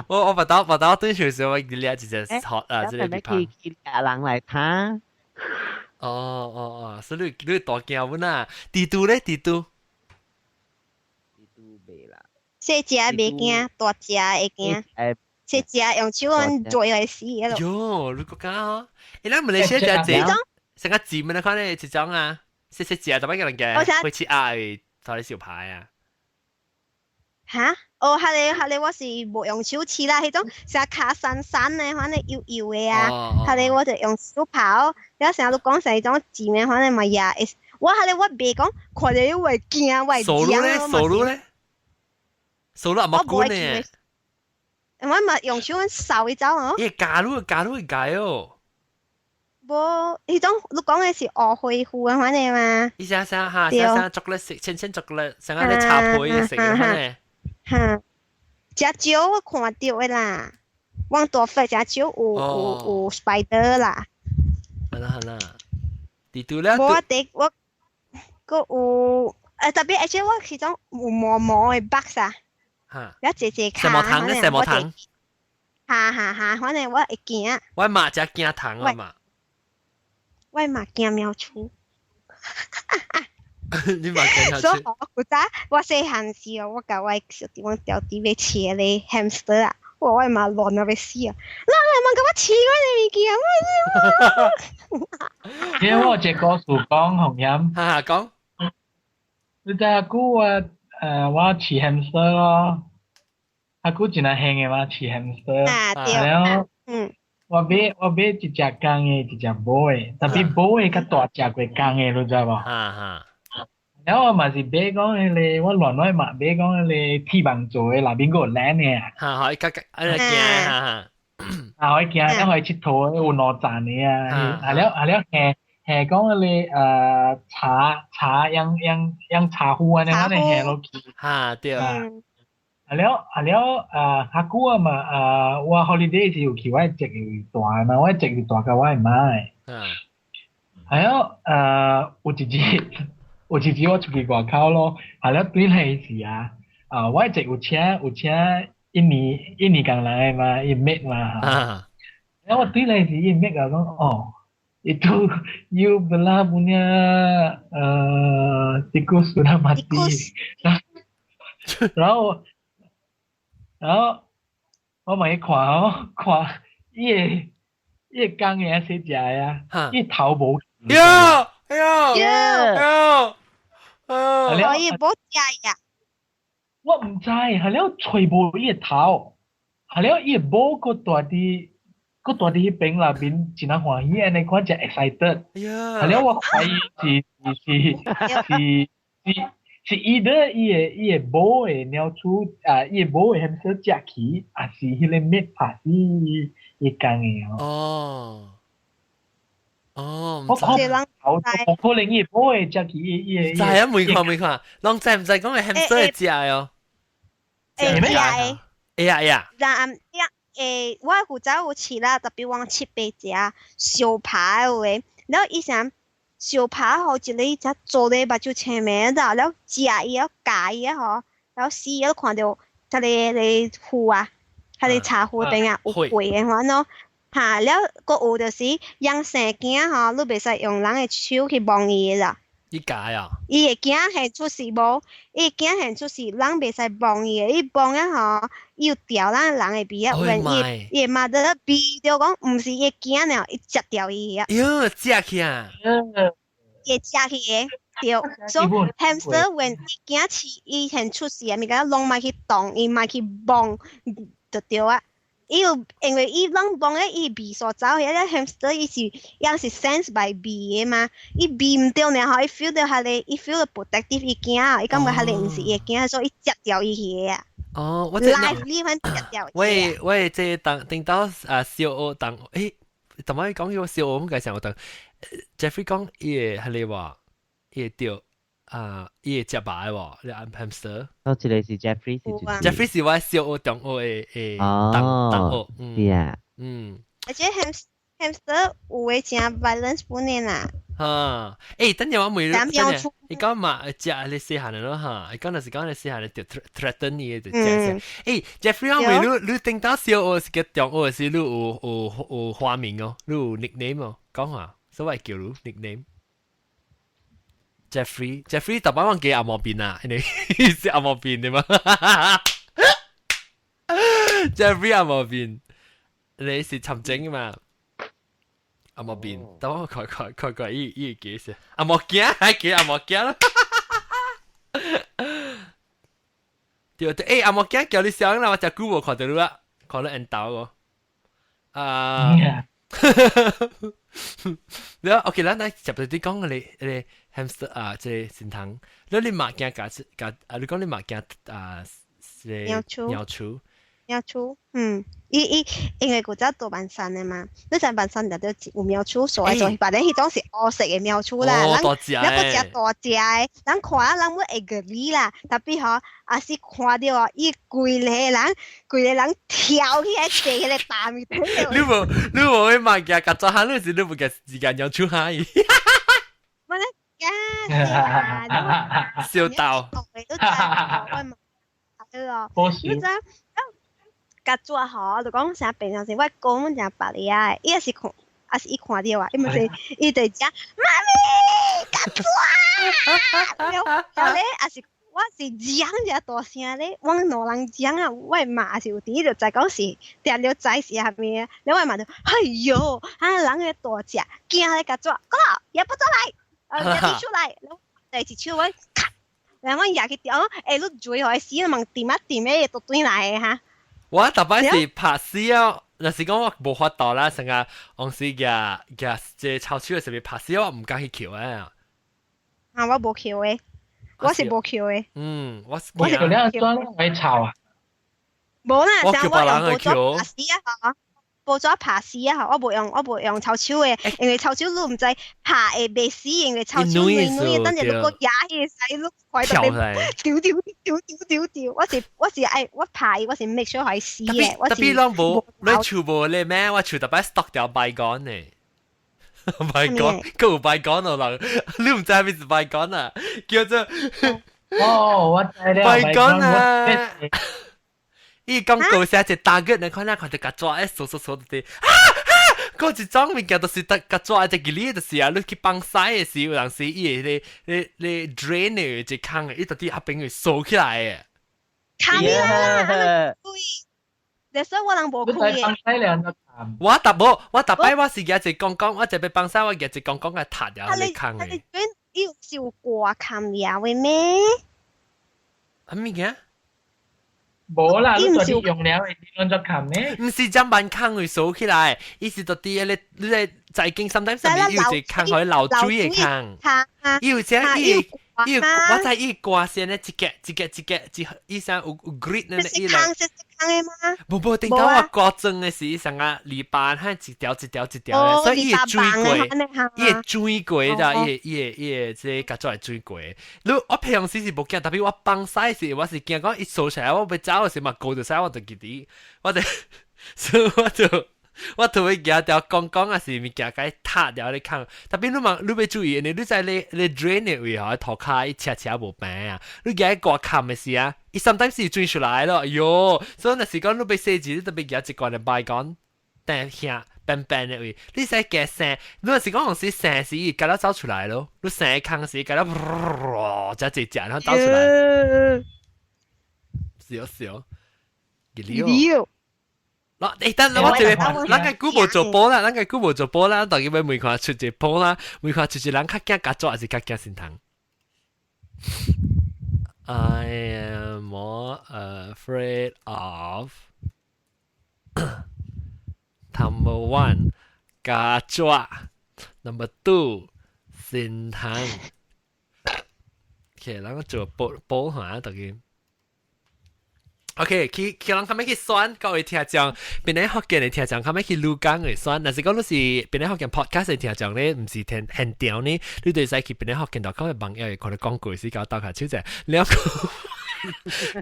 我我把刀對手時，我掠一隻好啊，這個地方。去人來他。哦哦哦，所以你你大驚阮啊？蜘蛛咧，蜘蛛。蜘蛛袂啦。細隻袂驚，大隻會驚。細隻用手按做會死的咯。喲，你國家哦，欸，咱馬來西亞隻隻，成個尖的款咧，一種啊，細細隻，特別個人嘅，會吃鴨的，頭咧小牌啊。哈？哦，彼個彼個我是無用手飼啦，彼種成跤瘦瘦的，反正幼幼的啊，彼個我就用手抱。了成日都講成彼種尖的，反正嘛也會，我彼個我袂講，看著會驚，我會驚。掃咧，掃咧，掃咧，冇管呢。我嘛用手掃伊走哦。伊加入加入解哦。無，彼種你講的是烏灰虎啊，反正嘛。伊啥啥哈，啥啥巧克力色，淺淺巧克力，啥個咧茶皮色的反正。哈，誠少我看著的啦，往大塊誠少有有有 spider 啦。好啦好啦，蜘蛛咧。無我第我，閣有，特別而且我彼種有毛毛的 bugs 啊。哈。了濟濟跤。蛇毛蟲咧，蛇毛蟲。哈哈哈，反正我會驚。我嘛誠驚蟲啊嘛。我嘛驚貓鼠。你嘛驚貓鼠？所以我古早我細漢時哦，我共我小弟阮表弟欲飼个 hamster 啊，我我嘛亂到欲死啊！人會問共我飼我的物件？因為我有一個故事講紅險。哈哈講。你知阿久我我飼 hamster 咯，阿久真係興的嘛飼 hamster。啊對。然後，我買一隻公的，一隻母的，特別母的較大隻過公的，你知無？哈哈。然後我嘛是買講彼个，我亂來嘛買講彼个鐵網做的，內面閣有欄的啊。哈哈，伊較較愛驚哈哈。啊，可以行，了可以𨑨迌有兩層的啊。啊了啊了，下下講彼个茶茶養養養茶壺按呢，按呢下落去。哈對。啊了啊了啊，較久啊嘛啊，我 holiday 時有去我侄兒住嘛，我侄兒住佮我的媽的。係啊，有一日。有一日我出去外口咯，啊了對來時啊，啊我一有請印尼工人的嘛，伊 maid 嘛，然後我對來時伊 maid 講哦，itu you belah punya tikus sudah mati. 然後我嘛去看哦，看伊的伊的公的細隻的啊，伊頭無。喲，哎呦，哎呦！可以無食呀？我毋知，係了揣無伊的頭，係了伊的母閣蹛佇閣蹛佇彼邊內面，真啊歡喜按呢款誠 excited。係了我懷疑是是是是是伊的伊的母的鳥鼠啊，伊的母的 hamster 食去，抑是彼个 maid 拍死伊公的哦。哦。哦，我看頭無可能伊母會食去伊伊知啊，沒看沒看，攏知毋知講係 hamster 會食的哦？會食的。會啊會啊。然後我古早有飼啦，特別往七八隻相拍有的，然後伊啥相拍吼，一个只做咧目睭青暝的，然後食伊了咬伊吼，然後死了看著彼个个虎啊，彼个茶壺頂啊有血的反咯。哈，了閣有就是養生囝吼，你袂使用人的手去摸伊的啦。伊咬啊？伊會驚現出是無，伊會驚現出是人袂使摸伊的，伊摸了吼，伊有調咱人的味啊，有伊伊媽的味著講毋是伊驚了，伊食掉伊啊。喲，食去啊！伊食去的，對。所以 hamster when 伊驚飼伊先出世啊，物件攏莫去動，伊莫去摸，就對啊。伊有因為伊攏摸咧，伊味所走去，個 hamster 伊是伊是 sense by 味的嘛，伊味毋對呢吼，伊 feel 到彼個，伊 feel 到 protective，伊驚啊，伊感覺彼個毋是伊的囝，所以伊食掉伊去的啊。哦，我 lively 反食掉。喂喂，這當聽到啊小學當，誒，怎麼講叫小學？我介紹我當 Jeffrey 講伊會彼個話，伊會著啊，伊會食肉的喎，你按 hamster。哦，這個是 Jeffrey 是 Jeffrey 是我小學中學的同同學。是啊。而且 hamster 有的誠 violence 本的啦。哈，欸，等陣我問你，等陣，伊講嘛，食你細漢的咯哈，伊講就是講你細漢的就 threaten 你的就食。欸，Jeffrey 我問你，你頂到小學是個中學是你有花名哦，你有 nickname 哦，講下，所謂叫你 nickname。Jeffrey，Jeffrey 逐擺我記阿毛邊啊，你是阿毛邊對嗎？Jeffrey 阿毛邊，你是尋整嘛？阿毛邊，等我看看看看伊伊記是阿毛鏡，還記阿毛鏡咯。對對，欸，阿毛鏡叫你上啦，我隻久無看到你啦，看到緣投哦。啊，你 OK，咱來接住你講你你 hamster 啊，這個新糖，你你馬鏡加加啊，你講你馬鏡啊，是鳥鼠，鳥鼠。貓鼠，嗯，伊伊因為古早住萬山的嘛，你在萬山就都有貓鼠，所以做，反正彼種是烏色的貓鼠啦，咱咱閣誠大隻的，咱看啊，咱會會個理啦，tapi 吼，也是看著哦，伊規个人，規个人跳起來坐彼個大面頂。你無你無去買件，甲抓下你是你無個時間養鼠下伊。我咧驚，小豆。對哦，你知？甲抓吼，就講啥平常時我講阮誠白哩啊，伊也是看，也是伊看著啊，伊毋是伊就講媽咪，共抓，了了咧，也是我是講遮大聲咧，阮兩人講啊，我媽也是有佇，就知講是定著知是啥物啊，了我媽就哎喲，啊人個大隻，驚咧共抓，過來，也不出來，啊，也不出來，第一手我咔，然後我舉去掉，欸，你追予伊死，問掂啊掂的，就轉來的哈。我逐擺是拍死啊！若是講我無法度啦，成日往時舉舉這抄手的時候拍死，我毋敢去抾啊。啊，我無抾的，我是無抾的。嗯，我我是你專會抄啊？無啦，我叫別人去抾。拍死啊！無怎拍死啊！我無用抄手的，因為抄手你毋知拍會袂死，因為抄手軟軟，等陣你閣壓起時，你快到丟丟丟丟丟丟。我是我是愛我拍伊，我是 make sure 予伊死的。特別攏無，你厝無咧咩？我厝逐擺 stock 掉 Baygon 呢。Baygon，閣有 Baygon 哦人，你毋知啥物是 Baygon 啊？叫做哦，我知了。 Baygon 啊！伊講高聲一打個，你看那看著共抓，欸，掃掃掃佇啊啊！嗰一種物件就是得共抓一個哩，就是啊，你去放屎的時，有陣時伊會咧咧咧 drain 的一空的，伊就佇下邊會掃起來的。卡你啦，對，但是我人無開的。我逐無，我逐擺我是舉一公公，我一欲放屎，我舉一公公來踢掉彼空的。你伊有是有掛坎了的咩？啥物件？無啦，你就是用了會亂作冚咩？毋是將萬空會掃起來，伊是到佇彼個你個財經 sometimes 上面有一個空可以漏水的空，伊有這伊伊我知伊掛線咧，一格一格一格一，伊啥有有 grid 咧，伊來。是空的嗎？無無，頂頭我高中的時，上個禮拜，彼一條一條一條的，所以伊會水過，伊會水過咋，伊會伊會伊會這個做會水過。你我平常時是無驚，tapi 我放屎時，我是驚講伊掃出來，我欲走的時嘛，過著屎，我就記得，我就，所以我就。我就會舉條公公啊是物件，共伊踢掉咧空。tapi 你嘛，你欲注意，你在你你 drain 的位吼，塗跤伊斜斜無平啊。你舉掛坎的時啊，伊 sometimes 是轉出來咯。喲，所以若是講你欲洗字，你特別舉一罐的 Baygon，但遐平平的位，你使加生。你若是講有時生時，伊共了走出來咯。你生空時，共了，遮濟隻然後走出來。少少，記了。嗱，等我這個，咱個久無做 poll 啦，咱個久無做 poll 啦，大家欲問看出一 poll 啦，問看出一人較驚曱甴還是較驚神蟲？I am more afraid of number one 曱甴，number two 神蟲。OK，咱做 poll poll 下，大家。OK，去去人較欲去選各位聽眾，檳城福建的聽眾，較欲去鹿港的選。若是講你是檳城福建 podcast 的聽眾咧，毋是聽現場呢，你就會使去檳城福建 .com 的網頁，看著廣告時共鬥下手者，了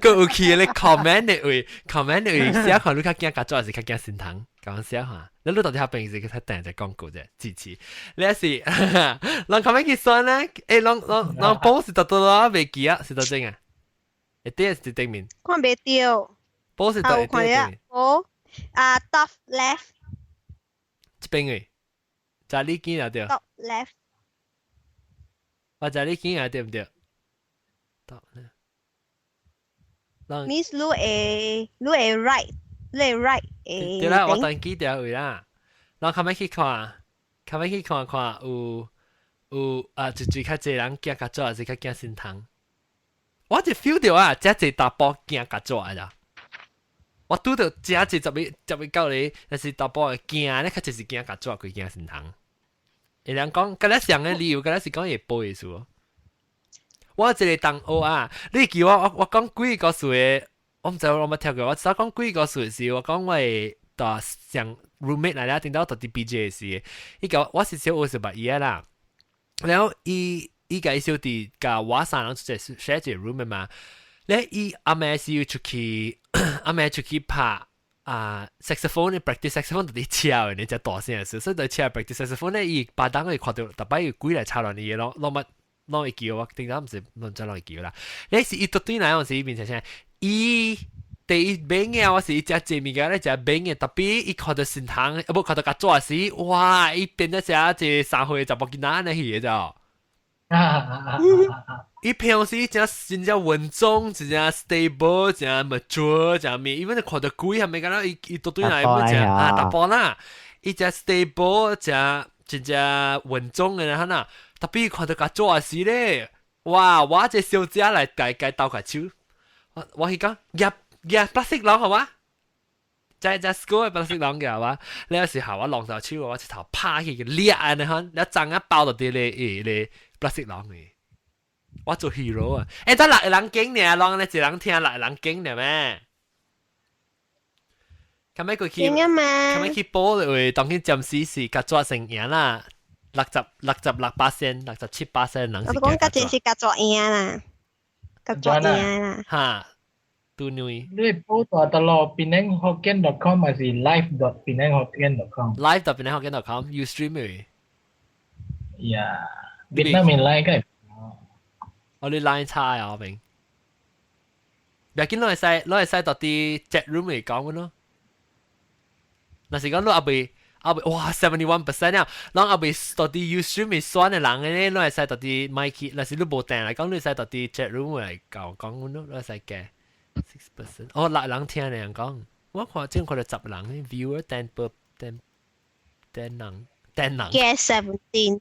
閣有去咧 comment 的位，comment 的位寫看你較驚曱甴還是較驚神蟲，共寫下。你你到底遐邊是去睇訂一廣告啫，支持。你是人較欲去選咧？欸，人人人報是得到啦，袂記啊，是佗種啊？會底是頂面。看袂著。波是佗底頂。哦，啊，top left。這邊位，在你見啊對。 Top left。我在你見啊對毋對？Top left。 Means 你會 right，你會 right 會。對啦，我當記著位啦。然後較欲去看，較欲去看看有有啊，一最較濟人驚曱甴，還是較驚神蟲？我就 feel 著啊，遮濟查埔驚曱甴啦。我拄著遮濟11、11九個，但是查埔會驚咧，較濟是驚曱甴，過驚神蟲。會人講，敢若上個理由，敢若是講會報的事。我一個同學啊，你記我我講鬼故事的，我毋知我有無聽過。我只講鬼故事的時，我講我的大上 roommate 來了，頂到佇 PJ 的時，伊個我是小學時捌伊啦，然後伊伊共伊小弟共我三人出一 share 一個 room 嘛，咧伊暗暝是要出去，暗暝出去拍啊 saxophone practice saxophone 佇車的，你只大聲的時，所以佇車 practice saxophone 咧，伊巴當會看著，逐擺有鬼來吵亂伊咯，攏捌攏會叫我，頂當毋是攏知攏會叫啦。咧是伊獨對來，時變成啥？伊第一買嘅我是伊食濟物件咧，食買嘅，特別伊看著神蟲，啊無看著曱甴時，哇！伊變咗成一個3歲查某囡仔按呢去的咋？伊平常時真真正穩重，真正 stable，真 mature，真咩？因為看著鬼係咪敢若伊伊獨對來本真啊查埔啦，伊真 stable，真真正穩重的啦，哈特別看著曱甴時咧，哇！我這小姐來共共鬥下手，我我去講夾夾 plastic 籠好嗎？在在 school 的 plastic 籠嘅係嘛？你有時候我攏到手，我一頭拍去掠按呢款，你髒啊包到佇咧伊咧 plastic 籠嘅。我做 hero 啊！欸，得六個人經爾，攏咧一人聽六個人經爾咩？較尾過去，較尾去報的話，當今暫時是曱甴先贏啦，66%，67%人是。我講較濟是曱甴贏啦，曱甴贏啦。哈，拄女。你報大得咯，penanghokkien.com 還是 live.penanghokkien.com？ live.penanghokkien.com， Ustream 嘅。呀，越南面 line 嘅。我你 line 差啊，我明。別緊，攏會使，攏會使到佇 chat room 裡講咯。若是講你猶未猶未，哇，71% 啊！攏猶未到佇 Ustream 裡選的人咧，攏會使到佇麥去。若是你無電來講，你會使到佇 chat room 來講講咯，攏會使加 6%。哦，六人聽人講，我看正看著10人，viewer ten per ten ten 人 ten 人。 Guess 17。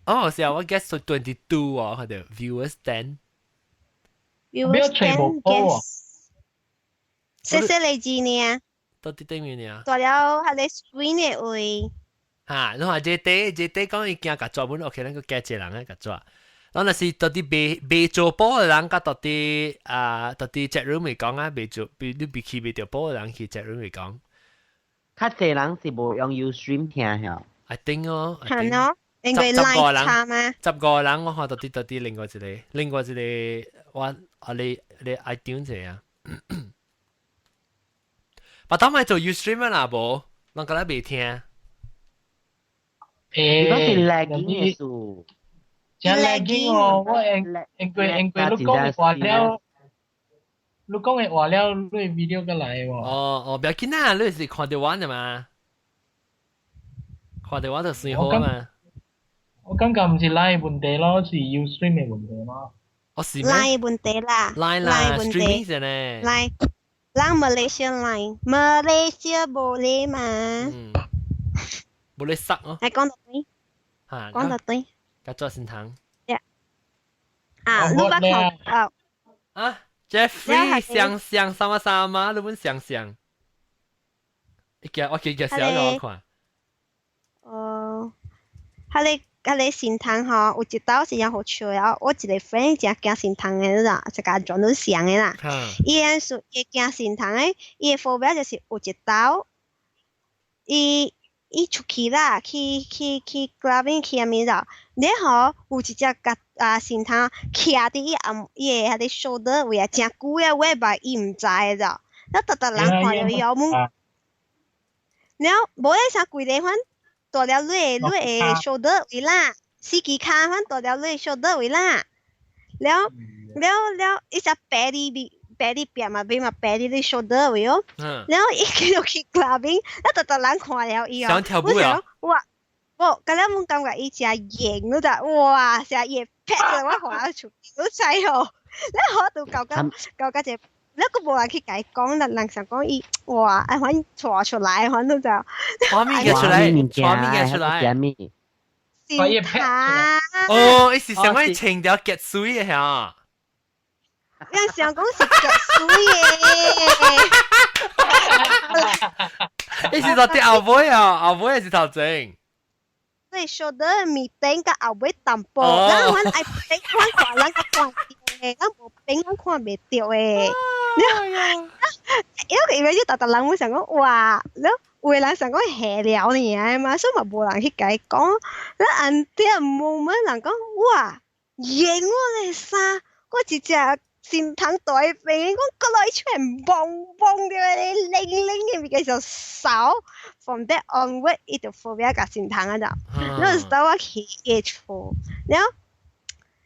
哦，是啊，我 guess 22 哦，看著 viewers ten。 Viewers ten guess。細細個字呢？到底頂面呢？大了，彼個 screen 的位。哈，你看這底這底講伊驚曱甴本，OK，咱閣加一個人啊曱甴。咱若是到底未未做 poll 的人，佮到底啊，到底 chat room 會講啊，未做，你未去未著 poll 的人去 chat room 會講。較濟人是無用 Ustream 聽曉。 I think 哦。係喏。應該15個 line 差嗎？15個人，我看到底到底另外一個，另外一個，我啊你你愛點者啊？把當咪做 Ustream 啦，無，人敢若未聽。欸，你講是 lagging 的數。真 lagging 哦！我因因為因為你講的話了，你講的話了，你 video 閣來喎。哦哦，不要緊啦，你是看著我的嘛？看著我就算好嘛。我感覺毋是 line 問題咯，是 Ustream 的問題咯。哦是咩 line 問題啦？line 啦，line 問題，streaming 先呢。，line 咱 Malaysia line，Malaysia boleh 嘛？嗯，boleh 塞哦。你講得對，嚇，講得對。甲做善堂。啊，你捌看啊？啊，Jeffrey 想想什麼什麼，你本想想。你叫我記記寫給我看。哦，彼個神童吼，有一道是真好笑的，我一個 friend 真驚神童的啦，就共全都像的啦。伊個是伊驚神童的，伊的 phobia 就是有一道，伊出去啦，去 clubbing 去啥物啦，然後有一隻甲啊神童徛佇伊暗伊的彼個 shoulder 位啊，真久的尾巴伊毋知的，了逐逐人看著伊後問，了無咧啥規個款。蹛了你的 shoulder 位啦，四支跤款蹛了你的 shoulder 位啦，了了了，伊只白哩邊白哩邊嘛邊嘛白哩你 shoulder 位哦，了伊叫去 clubbing，了逐逐人看了伊哦，想跳舞啊？哇，我剛才阮感覺伊誠型你知，哇，成伊拍到我看出，你知哦，了我就搞甲搞甲一個。你閣無人去共伊講，人人想講伊，哇，愛反帶出來，反正就，畫面嘅出來，畫面嘅出來，神童。哦，伊是想講穿條結水的嚇。人想講是結水的。伊是佇後尾啊，後尾是頭前。對，shoulder 面頂佮後尾淡薄，咱阮愛頂，阮看咱較看著的，咱無頂咱看袂著的。因為就逐逐人會想講，哇，了有的人想講下了爾嘛，所以嘛無人去共伊講。了按啲 moment 人講，哇，型我咧衫，我一隻心腸大病，我過來出來嘣嘣的，零零的物件就掃。From that onward，伊就 phobia 共神童啊就，那時候我去伊厝，了。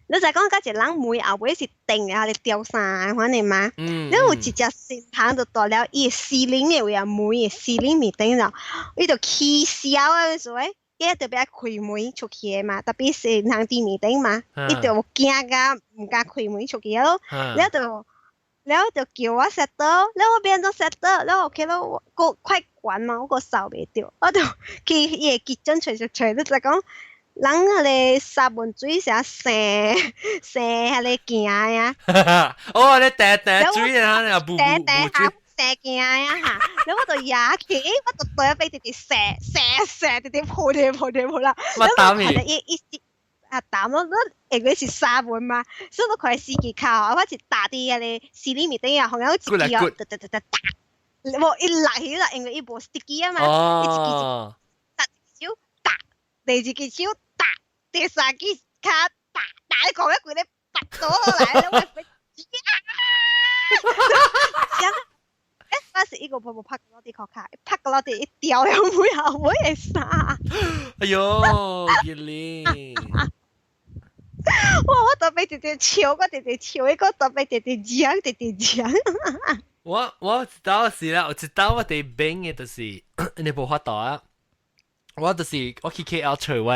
你就講甲一個人門後尾是定啊，咧吊衫款的嘛。你有一隻神童就蹛了伊 ceiling 的位啊，門的 ceiling 面頂就，伊就起痟啊，所以伊特別愛開門出去的嘛，特別神童佇面頂嘛，伊就驚甲毋敢開門出去咯。了就了就叫我 set 到，了我變做 set 到，了 OK 咯，我閣快關嘛，我閣掃袂著，我就去伊的 kitchen 揣揣揣，你就講。人彼個三文水啥生生彼個行呀？哦，你掟掟水啊，你又布布布水。生行呀哈，然後我就壓起，我就對一邊直直射射射，直直潑掉潑掉潑啦。乜膽面？伊伊啊膽咯，你因為是沙門嘛，所以我看司機卡，我是打佇彼個 ceiling 面頂啊，好像一支哦，噠噠噠噠打，無伊落去啦，因為伊無 sticky 啊嘛，伊一支打一手打，第二支手打，第三支跤打，打你講一規個拔倒落來，我啊！我是一個婆婆拍個落地殼卡，拍個落地一掉了每後尾會啥？哎喲，吉利！哇！我特別直直笑，我直直笑，一個特別直直講，直直講。我知道是啦，我知道我哋邊嘅就是你無法度啊。我就是我去 KL 揣我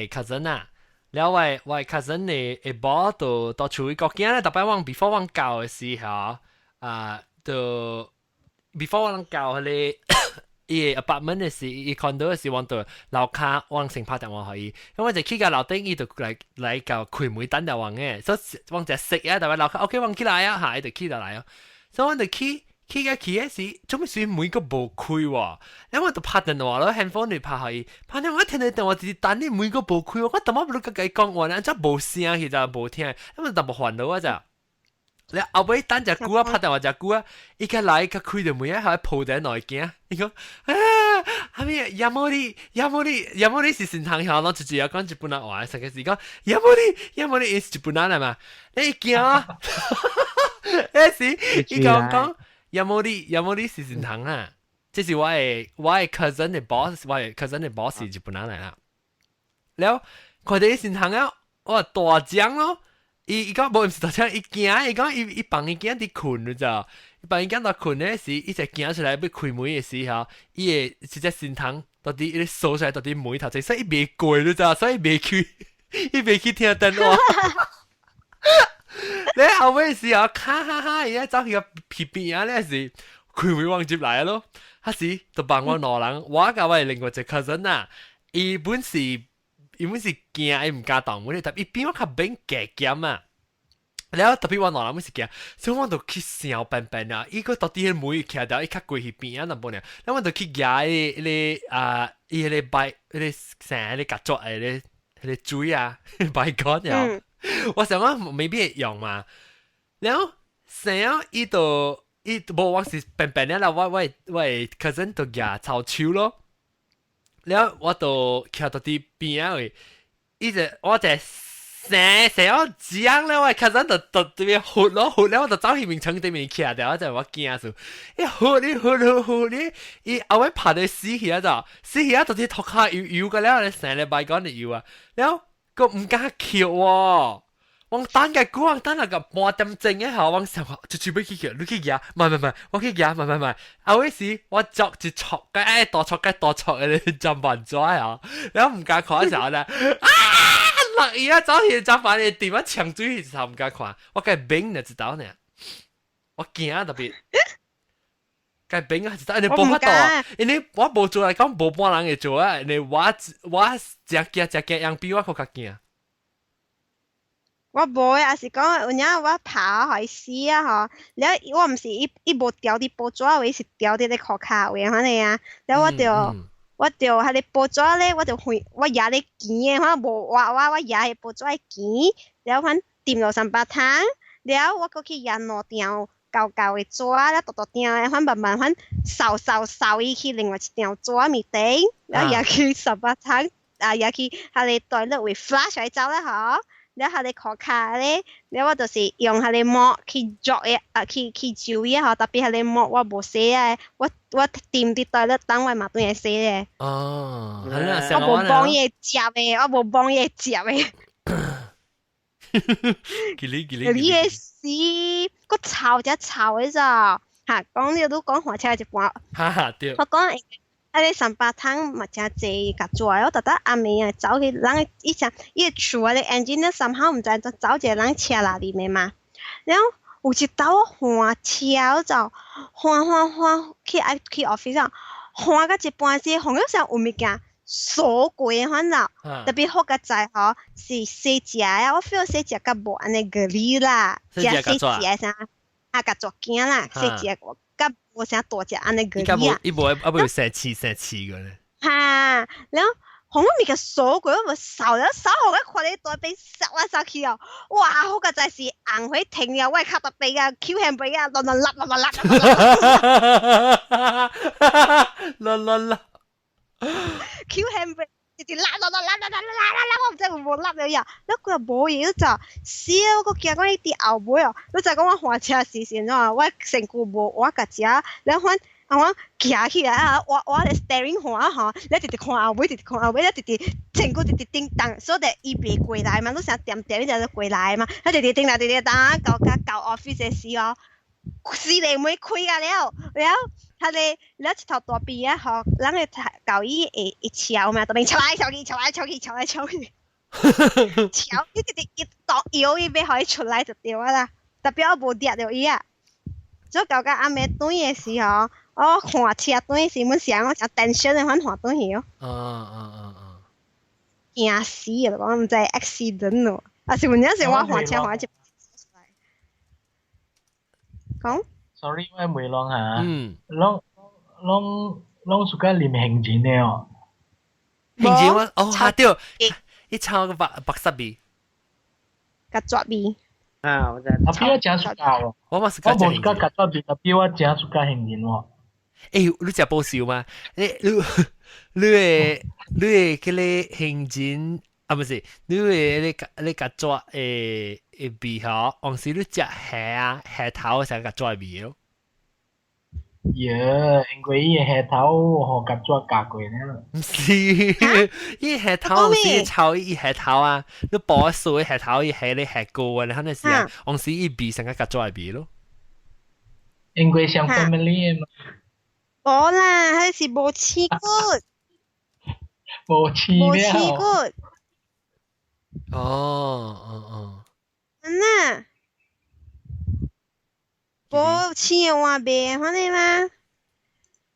cousin 啊，了我 cousin 的某就到厝國境咧，逐擺我 before 我到的時候啊，就 before 我到彼個伊個 apartment 的時，伊 condo 的時，我就樓跤我先拍電話予伊，因為我就去到樓頂，伊就來到開門等著我嘅，所以我就識啊，逐擺樓跤 OK，我起來啊，嚇，伊就起落來哦，所以我就去。去個去的時，做咩事門閣無開喎？然後我就拍電話咯，handphone 嚟拍予伊，拍電話聽到電話直直等你門閣無開，我淡薄不如共伊講話，按怎無聲，其實無聽，因為淡薄煩惱我就。你後尾等隻久啊，拍電話隻久啊，伊較來較開著門啊，還抱在內驚。伊講啊，啥物やもりやもりやもり是神童曉，攏直接講日本人話，成個是講やもりやもり是日本人來嘛？你驚啊？彼時伊講講。やもりやもり是神童啊，這是我的 cousin 的 boss，我的 cousin 的 boss 是日本人來啦。了看到伊神童啊，哇大獎咯！伊講無毋是大獎，伊驚，伊講伊放伊囝佇睏，你知道？伊放伊囝佇睏咧時，伊才行出來欲開門的時候，伊會一隻神童到底伊咧掃出來到底門頭前，所以伊袂過，你知道？所以伊袂去，伊袂去聽電話。你後尾時候，哈哈哈！而家走去個皮邊啊，咧是佢會往接來咯。彼時就幫我兩人，我佮我另外一個 cousin 啊，伊本是驚，伊毋敢動門，但伊比我較免加減啊。了特別我兩人本是驚，所以我就去想笨笨啊！伊個到底彼門徛掉，伊較過去邊啊，淡薄爾。了我就去舉彼個啊，伊彼個擺，彼個啥，彼個夾紙的，彼個水啊，白講了。我想講未必會用嘛。了想伊就伊無我是笨笨了，我 cousin 就舉抄手咯。了我就徛到佇邊仔位，伊就我就成成我講了，我 cousin 就這邊呼咯呼了，我就走去眠床對面徛掉，我就我驚死。伊呼你呼呼呼你，伊後尾拍到死去啊！就死去啊！就啲塗跤油油個了，成個白講的油啊，了閣毋敢抾喎。我等個久，我等那個半點鐘的吼，我想就準備去抾，你去舉，唔係唔係，我去舉，唔係唔係。後尾時我作一戳個哎大戳個大戳的砧板紙啊，然後毋敢看的時候咧，啊！落伊啊走去砧板的地方搶水時候毋敢看，我共冰就知道呢，我驚特別。共冰啊，知道，因為無法度，因為我無做來講，無半人會做啊，因為我誠驚誠驚，人比我閣較驚。我無啊，是講有影我拍予伊死啊吼，了我毋是伊伊無掉佇報紙位，是掉佇咧褲跤位按呢啊，了我就彼个報紙咧，我就會我舉咧墘的，反無我我我舉彼報紙的墘，了反沉落三百湯，了我閣去舉兩張厚厚的紙，了大大張的，反慢慢反掃掃掃伊去另外一張紙面頂，了舉去三百湯，啊舉去彼个 toilet 位 flush 來走啦吼。了彼个褲跤咧，了我就是用彼個抹去作的啊，去揪伊吼，特別彼個抹我無洗啊，我沉佇 toilet 等我嘛轉來洗咧。哦，我無幫伊接的，我無幫伊接的。吉利吉利。你的死，閣臭只臭的咋？哈，講你都講換車一半。哈哈，對。我講。啊！你三百湯嘛誠濟共做，我逐逐暗暝啊走去人伊像伊厝啊，engine 咧三號毋知怎走一個人車內面嘛。然後有一道我換車就換換換去愛去 office 啊，換到一半時，換咗時有物件鎖過的反正，特別好佳哉吼是細隻啊，我 feel 細隻較無按呢個理啦，食細隻啥啊，共做囝啦，細隻較無啥大隻按呢個理啊。伊無啊無生刺生刺個咧。哈，然後紅物件鎖過，我掃了掃好個看你大邊掃來掃去哦，哇！好佳哉是紅火停了，我跤特別啊，Q handbrake 啊，亂亂立亂亂立，亂亂立，Q handbrake 直直拉拉拉拉拉拉拉拉，我毋知有無立了呀，你佢又無嘢，就死啊！我驚講伊佇後尾哦，你知講我換車時時啊，我身軀無我家食，然後啊我行起來啊，我咧 steering 換吼，你直直看後尾，直直看後尾，你直直身軀直直叮當，所以伊袂過來嘛，你成點點伊就過來嘛，佢直直叮當直直當到到到 office 的時候，死禮門開啊了，了，彼个了一頭大邊啊吼，人會搞伊會會敲嘛，特別敲來敲去，敲來敲去，敲來敲去，敲伊直直一動搖伊欲予伊出來就對啊啦，特別我無掠著伊啊，所以到到暗暝轉的時候。我換車轉時，阮想我誠 tension 的款換轉去哦。啊啊啊啊！驚死了，我毋知 accident 咯，啊是有影是我換車換一。講。 Sorry，我問攏嚇。嗯。攏攏攏喜歡啉杏仁的哦。杏仁我哦哈對，伊炒個白白色味。較紙味。啊，我知。特別我誠喜歡哦。我嘛是我無喜歡較紙味，特別我誠喜歡杏仁哦。欸，你食保守嗎？欸，你的彼个杏仁啊，毋是，你的你共紙的的味吼，往時你食蝦啊蝦頭時共紙味咯。耶，因為伊的蝦頭予共紙咬過呢。毋是，伊蝦頭是炒伊蝦頭啊，你剝素的蝦頭，伊蝦咧蝦膏啊，你可能是啊，往時伊味成個共紙味咯。因為像 family 的嘛。無啦，彼是無刺骨。無刺無刺骨。哦哦哦。嗯呐。無青我袂，反正嘛，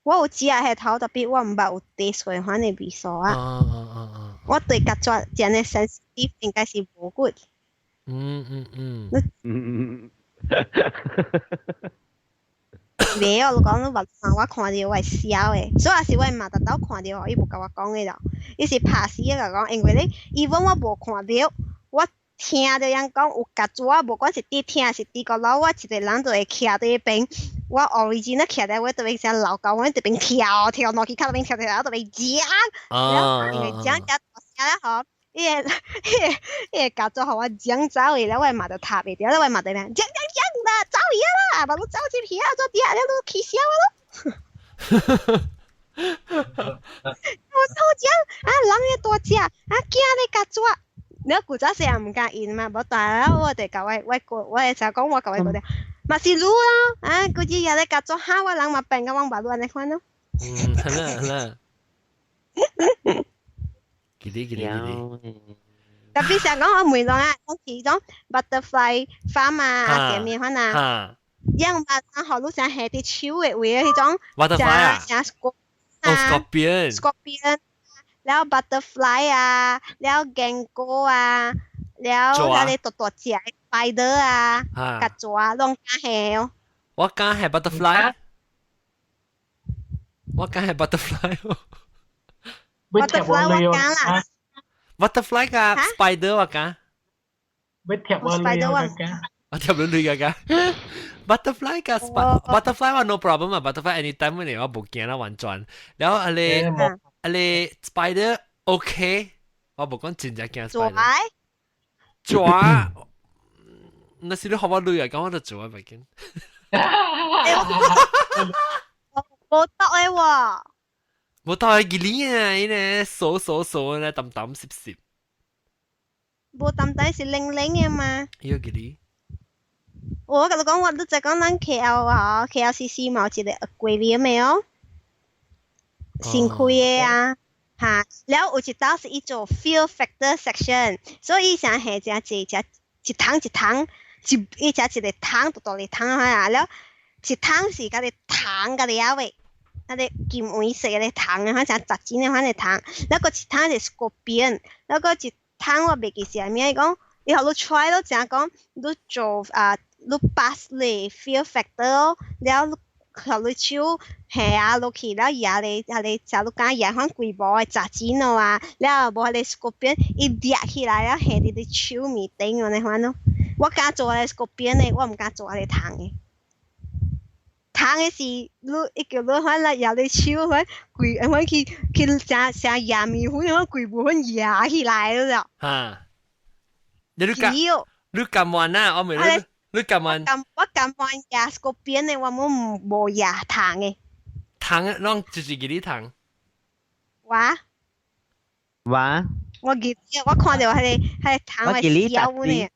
我有食彼頭，特別我毋捌有 taste 過款的味素啊。我對曱甴真的 sensitive 應該是無骨。袂哦，你講你捌我看著我會痟的，所以也是我媽特豆看著，伊無共我講的咯。伊是拍死共我講，因為咧，even 我無看著，我聽著人講有曱甴，無管是佇聽是佇閣樓，我一個人就會徛佇彼邊。我 original 徛佇我這邊先老高，我這邊跳跳落去，較邊跳跳，這邊講，因為講講大聲了吼，伊個曱甴予我講走去了，我媽就踢袂著，我媽就咩講講講啦，走去啦，把你走入去啊，做佇下了，你起痟咯。我臭講啊，人會大隻啊，驚你曱甴。你古早時也毋敢應嘛，無大了我就共我我過，我會成講我共我講嘛是愈咯，啊，古只日咧曱甴嚇我人嘛變甲阮目愈按呢款咯。嗯，好啦好啦。記得記得記得。特別想講我問人啊，講其種 butterfly farm 啊，啊，啥物款啊，樣把人好你想下佇手的位彼種，butterfly 啊，像 scorpion scorpion，了 butterfly 啊，了 gecko 啊，了那個大大隻 spider 啊，曱甴攏敢下哦。我敢下 butterfly，我敢下 butterfly。 butterfly 我敢啦。 butterfly 佮 spider 我敢。要貼我女我敢。我貼你女個 butterfly 佮 butterfly 我 no problem 啊，butterfly anytime 你我無驚啦完全。然後阿你阿你 spider OK，我無講真正驚 spider。蛇，那是你學我女啊，講我就做啊，袂緊。無毒的喎。無毒的吉利啊，伊呢傻傻傻呢，淡淡濕濕。無淡淡是冷冷的嘛。伊個吉利。我共你講，我你就講咱 KL 啊，KLCC 嘛有一個 aquarium 的哦，新開的啊，哈，了有一道是伊做 fear factor section，所以伊想下只一只一桶一桶，一伊只一個桶大大個桶啊，了一桶是佮個糖佮了的。那個金黃色的糖啊，反正雜錢的款的糖，了閣一桶是 scorpion，了閣一桶我袂記是啥物，伊講伊予你 try 咯，誠講你做啊，你 pass 你 fear factor 哦，了予你手下啊落去，了壓咧，遐個食你敢壓款規模的雜錢咯啊，了無彼個 scorpion 伊掠起來了下佇你手面頂按呢款咯。我敢做彼個 scorpion 的，我毋敢做彼個糖的。糖的是你一叫你款來壓你手款規，款去去誠誠壓麵粉款規部分壓起來了。哈！你敢你敢玩啊？我未你你敢玩？我甘願壓 scorpion 的，我冇無壓糖的。糖攏就是給你糖。我。我。我記得我看著彼個彼個糖的小呢。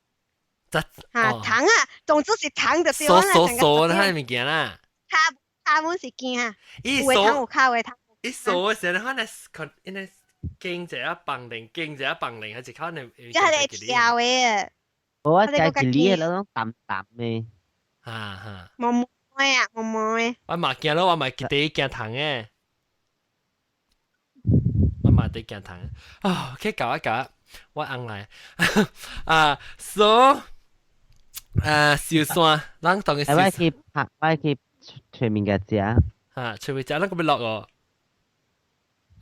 哈糖啊，總之是糖就對啦。傻傻傻那物件啦。卡卡阮是驚，有的糖有卡，有的糖。伊傻的時候，可能可因為經一下放靈，經一下放靈，還是可能。即係你跳的。我食一粒那種淡淡的。哈哈。毛毛的啊，毛毛的。我嘛驚咯，我嘛記得驚糖的。我嘛得驚糖。啊，去搞一搞，我翁來。啊，so。啊，燒山，咱當個燒。我去拍，我去揣物件食。哈，揣物食，咱閣欲落哦。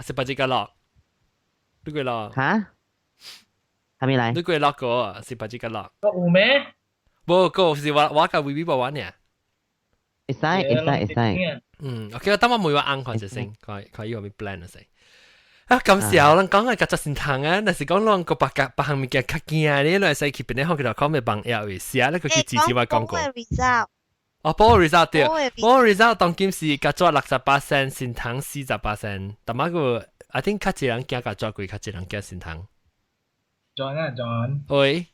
是別只個落，你過落？哈？還沒來？你過落過，是別只個落。有咩？無，個是我我佮微微無玩爾。會使會使會使。嗯，OK，等我問我翁看一先，看看伊有咩 plan 啊先。啊，咁時候咱講係曱甴先糖啊，若是講咱個別個別項物件較驚，你來使去邊個學佢就講咩放藥嘅，是啊，你個去支持我講過。哦，報 result 對，報 result 當今是曱甴68仙，先糖48仙，但係個 I think 較濟人驚曱甴過，較濟人驚先糖。 John 啊，John。喂。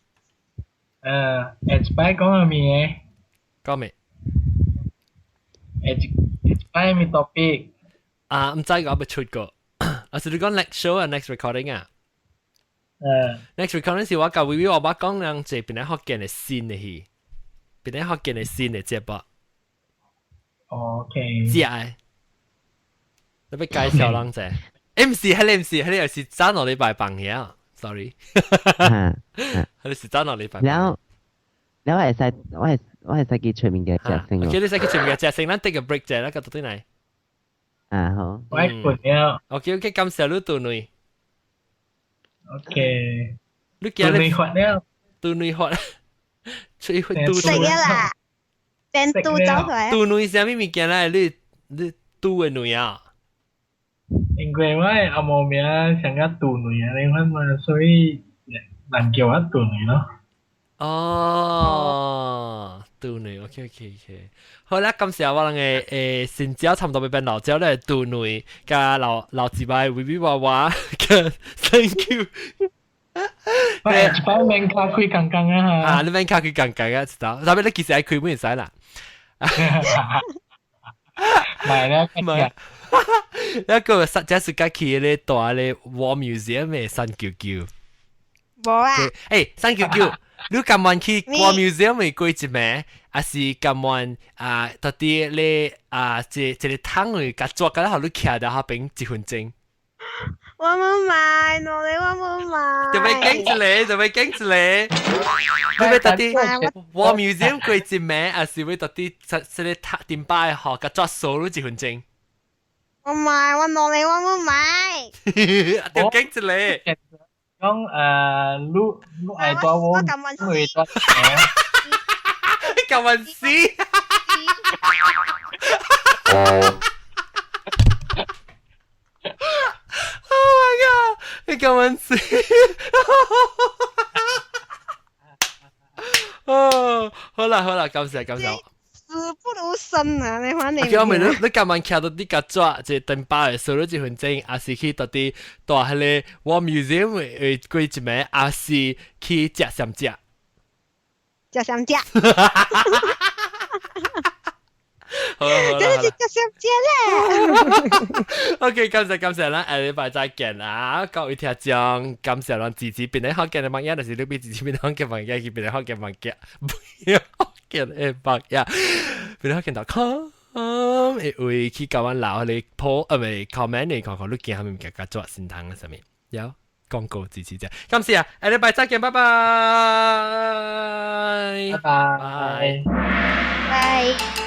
下一擺講啥物嘅？講咩？下一下一擺咩 topic？啊，毋知我未出過。啊，是你講 next show 啊，next recording 啊？嗯。 next recording 是我佮微微我捌講人這邊咧福建的新的戲，邊咧福建的新的節目。OK。食的，你欲介紹人者？毋是，彼個毋是，彼個又是早兩禮拜放嘅，sorry。嚇，彼個是早兩禮拜。然後，然後會我會我會使去出面嘅食先。 OK，你使去出面嘅食先，咱 take a break 者，咱個倒轉來。啊好。我睏了。 OK OK，感謝你杜女。 OK。你今杜女發了。杜女發。吹杜食啦，變肚走出來。肚內啥物物件來？你你肚的內啊？因為我的阿母名像個肚內啊，你看嘛，所以人叫我肚內咯。哦，肚內，OK OK OK。好啦，感謝我人的新椒差不多欲變老椒咧，肚內佮老老幾擺微微娃娃，Thank you。喂，一擺免卡開工工啊！啊，你免卡開工工啊，知道？特別你其實愛開會使啦。買啦，買。一個實際是佮去咧蹛咧 War Museum 的三九九。無啊。欸，三九九，你甘願去 War Museum 的過一暝，還是甘願啊？到底咧啊？這這個桶裡共抓共予你徛佇彼邊一分鐘？我無買，喏咧我無買。就欲揀一个，就欲揀一个。你欲到底 War Museum 過一暝，還是欲到底這這个塔頂擺吼，共抓鎖你一分鐘？我買，我喏咧我無買。就揀一个。講你你愛蹛我，我甘願死。會蹛。你甘願死？Oh my god！你甘願死？哦，好啦好啦，感謝感謝。死不如生啊！你看你。叫我問你，你甘願徛到底共抓一個燈擺的鎖你一分鐘，還是去到底蹛彼个 War Museum 的過一暝，還是去食三食？食三食。好啦好啦，就是食三食咧。 OK，感謝感謝，咱下禮拜再見啊！各位聽眾，感謝咱支持檳城福建的網頁，就是你欲支持檳城福建網頁，去檳城福建網頁，檳城福建的網頁，檳城福建 .com，會會去共阮留彼個 post，啊毋是 comment，你看看你驚啥物物件，共做新通的啥物，有廣告支持者，感謝啊！下禮拜再見，拜拜，拜拜，拜。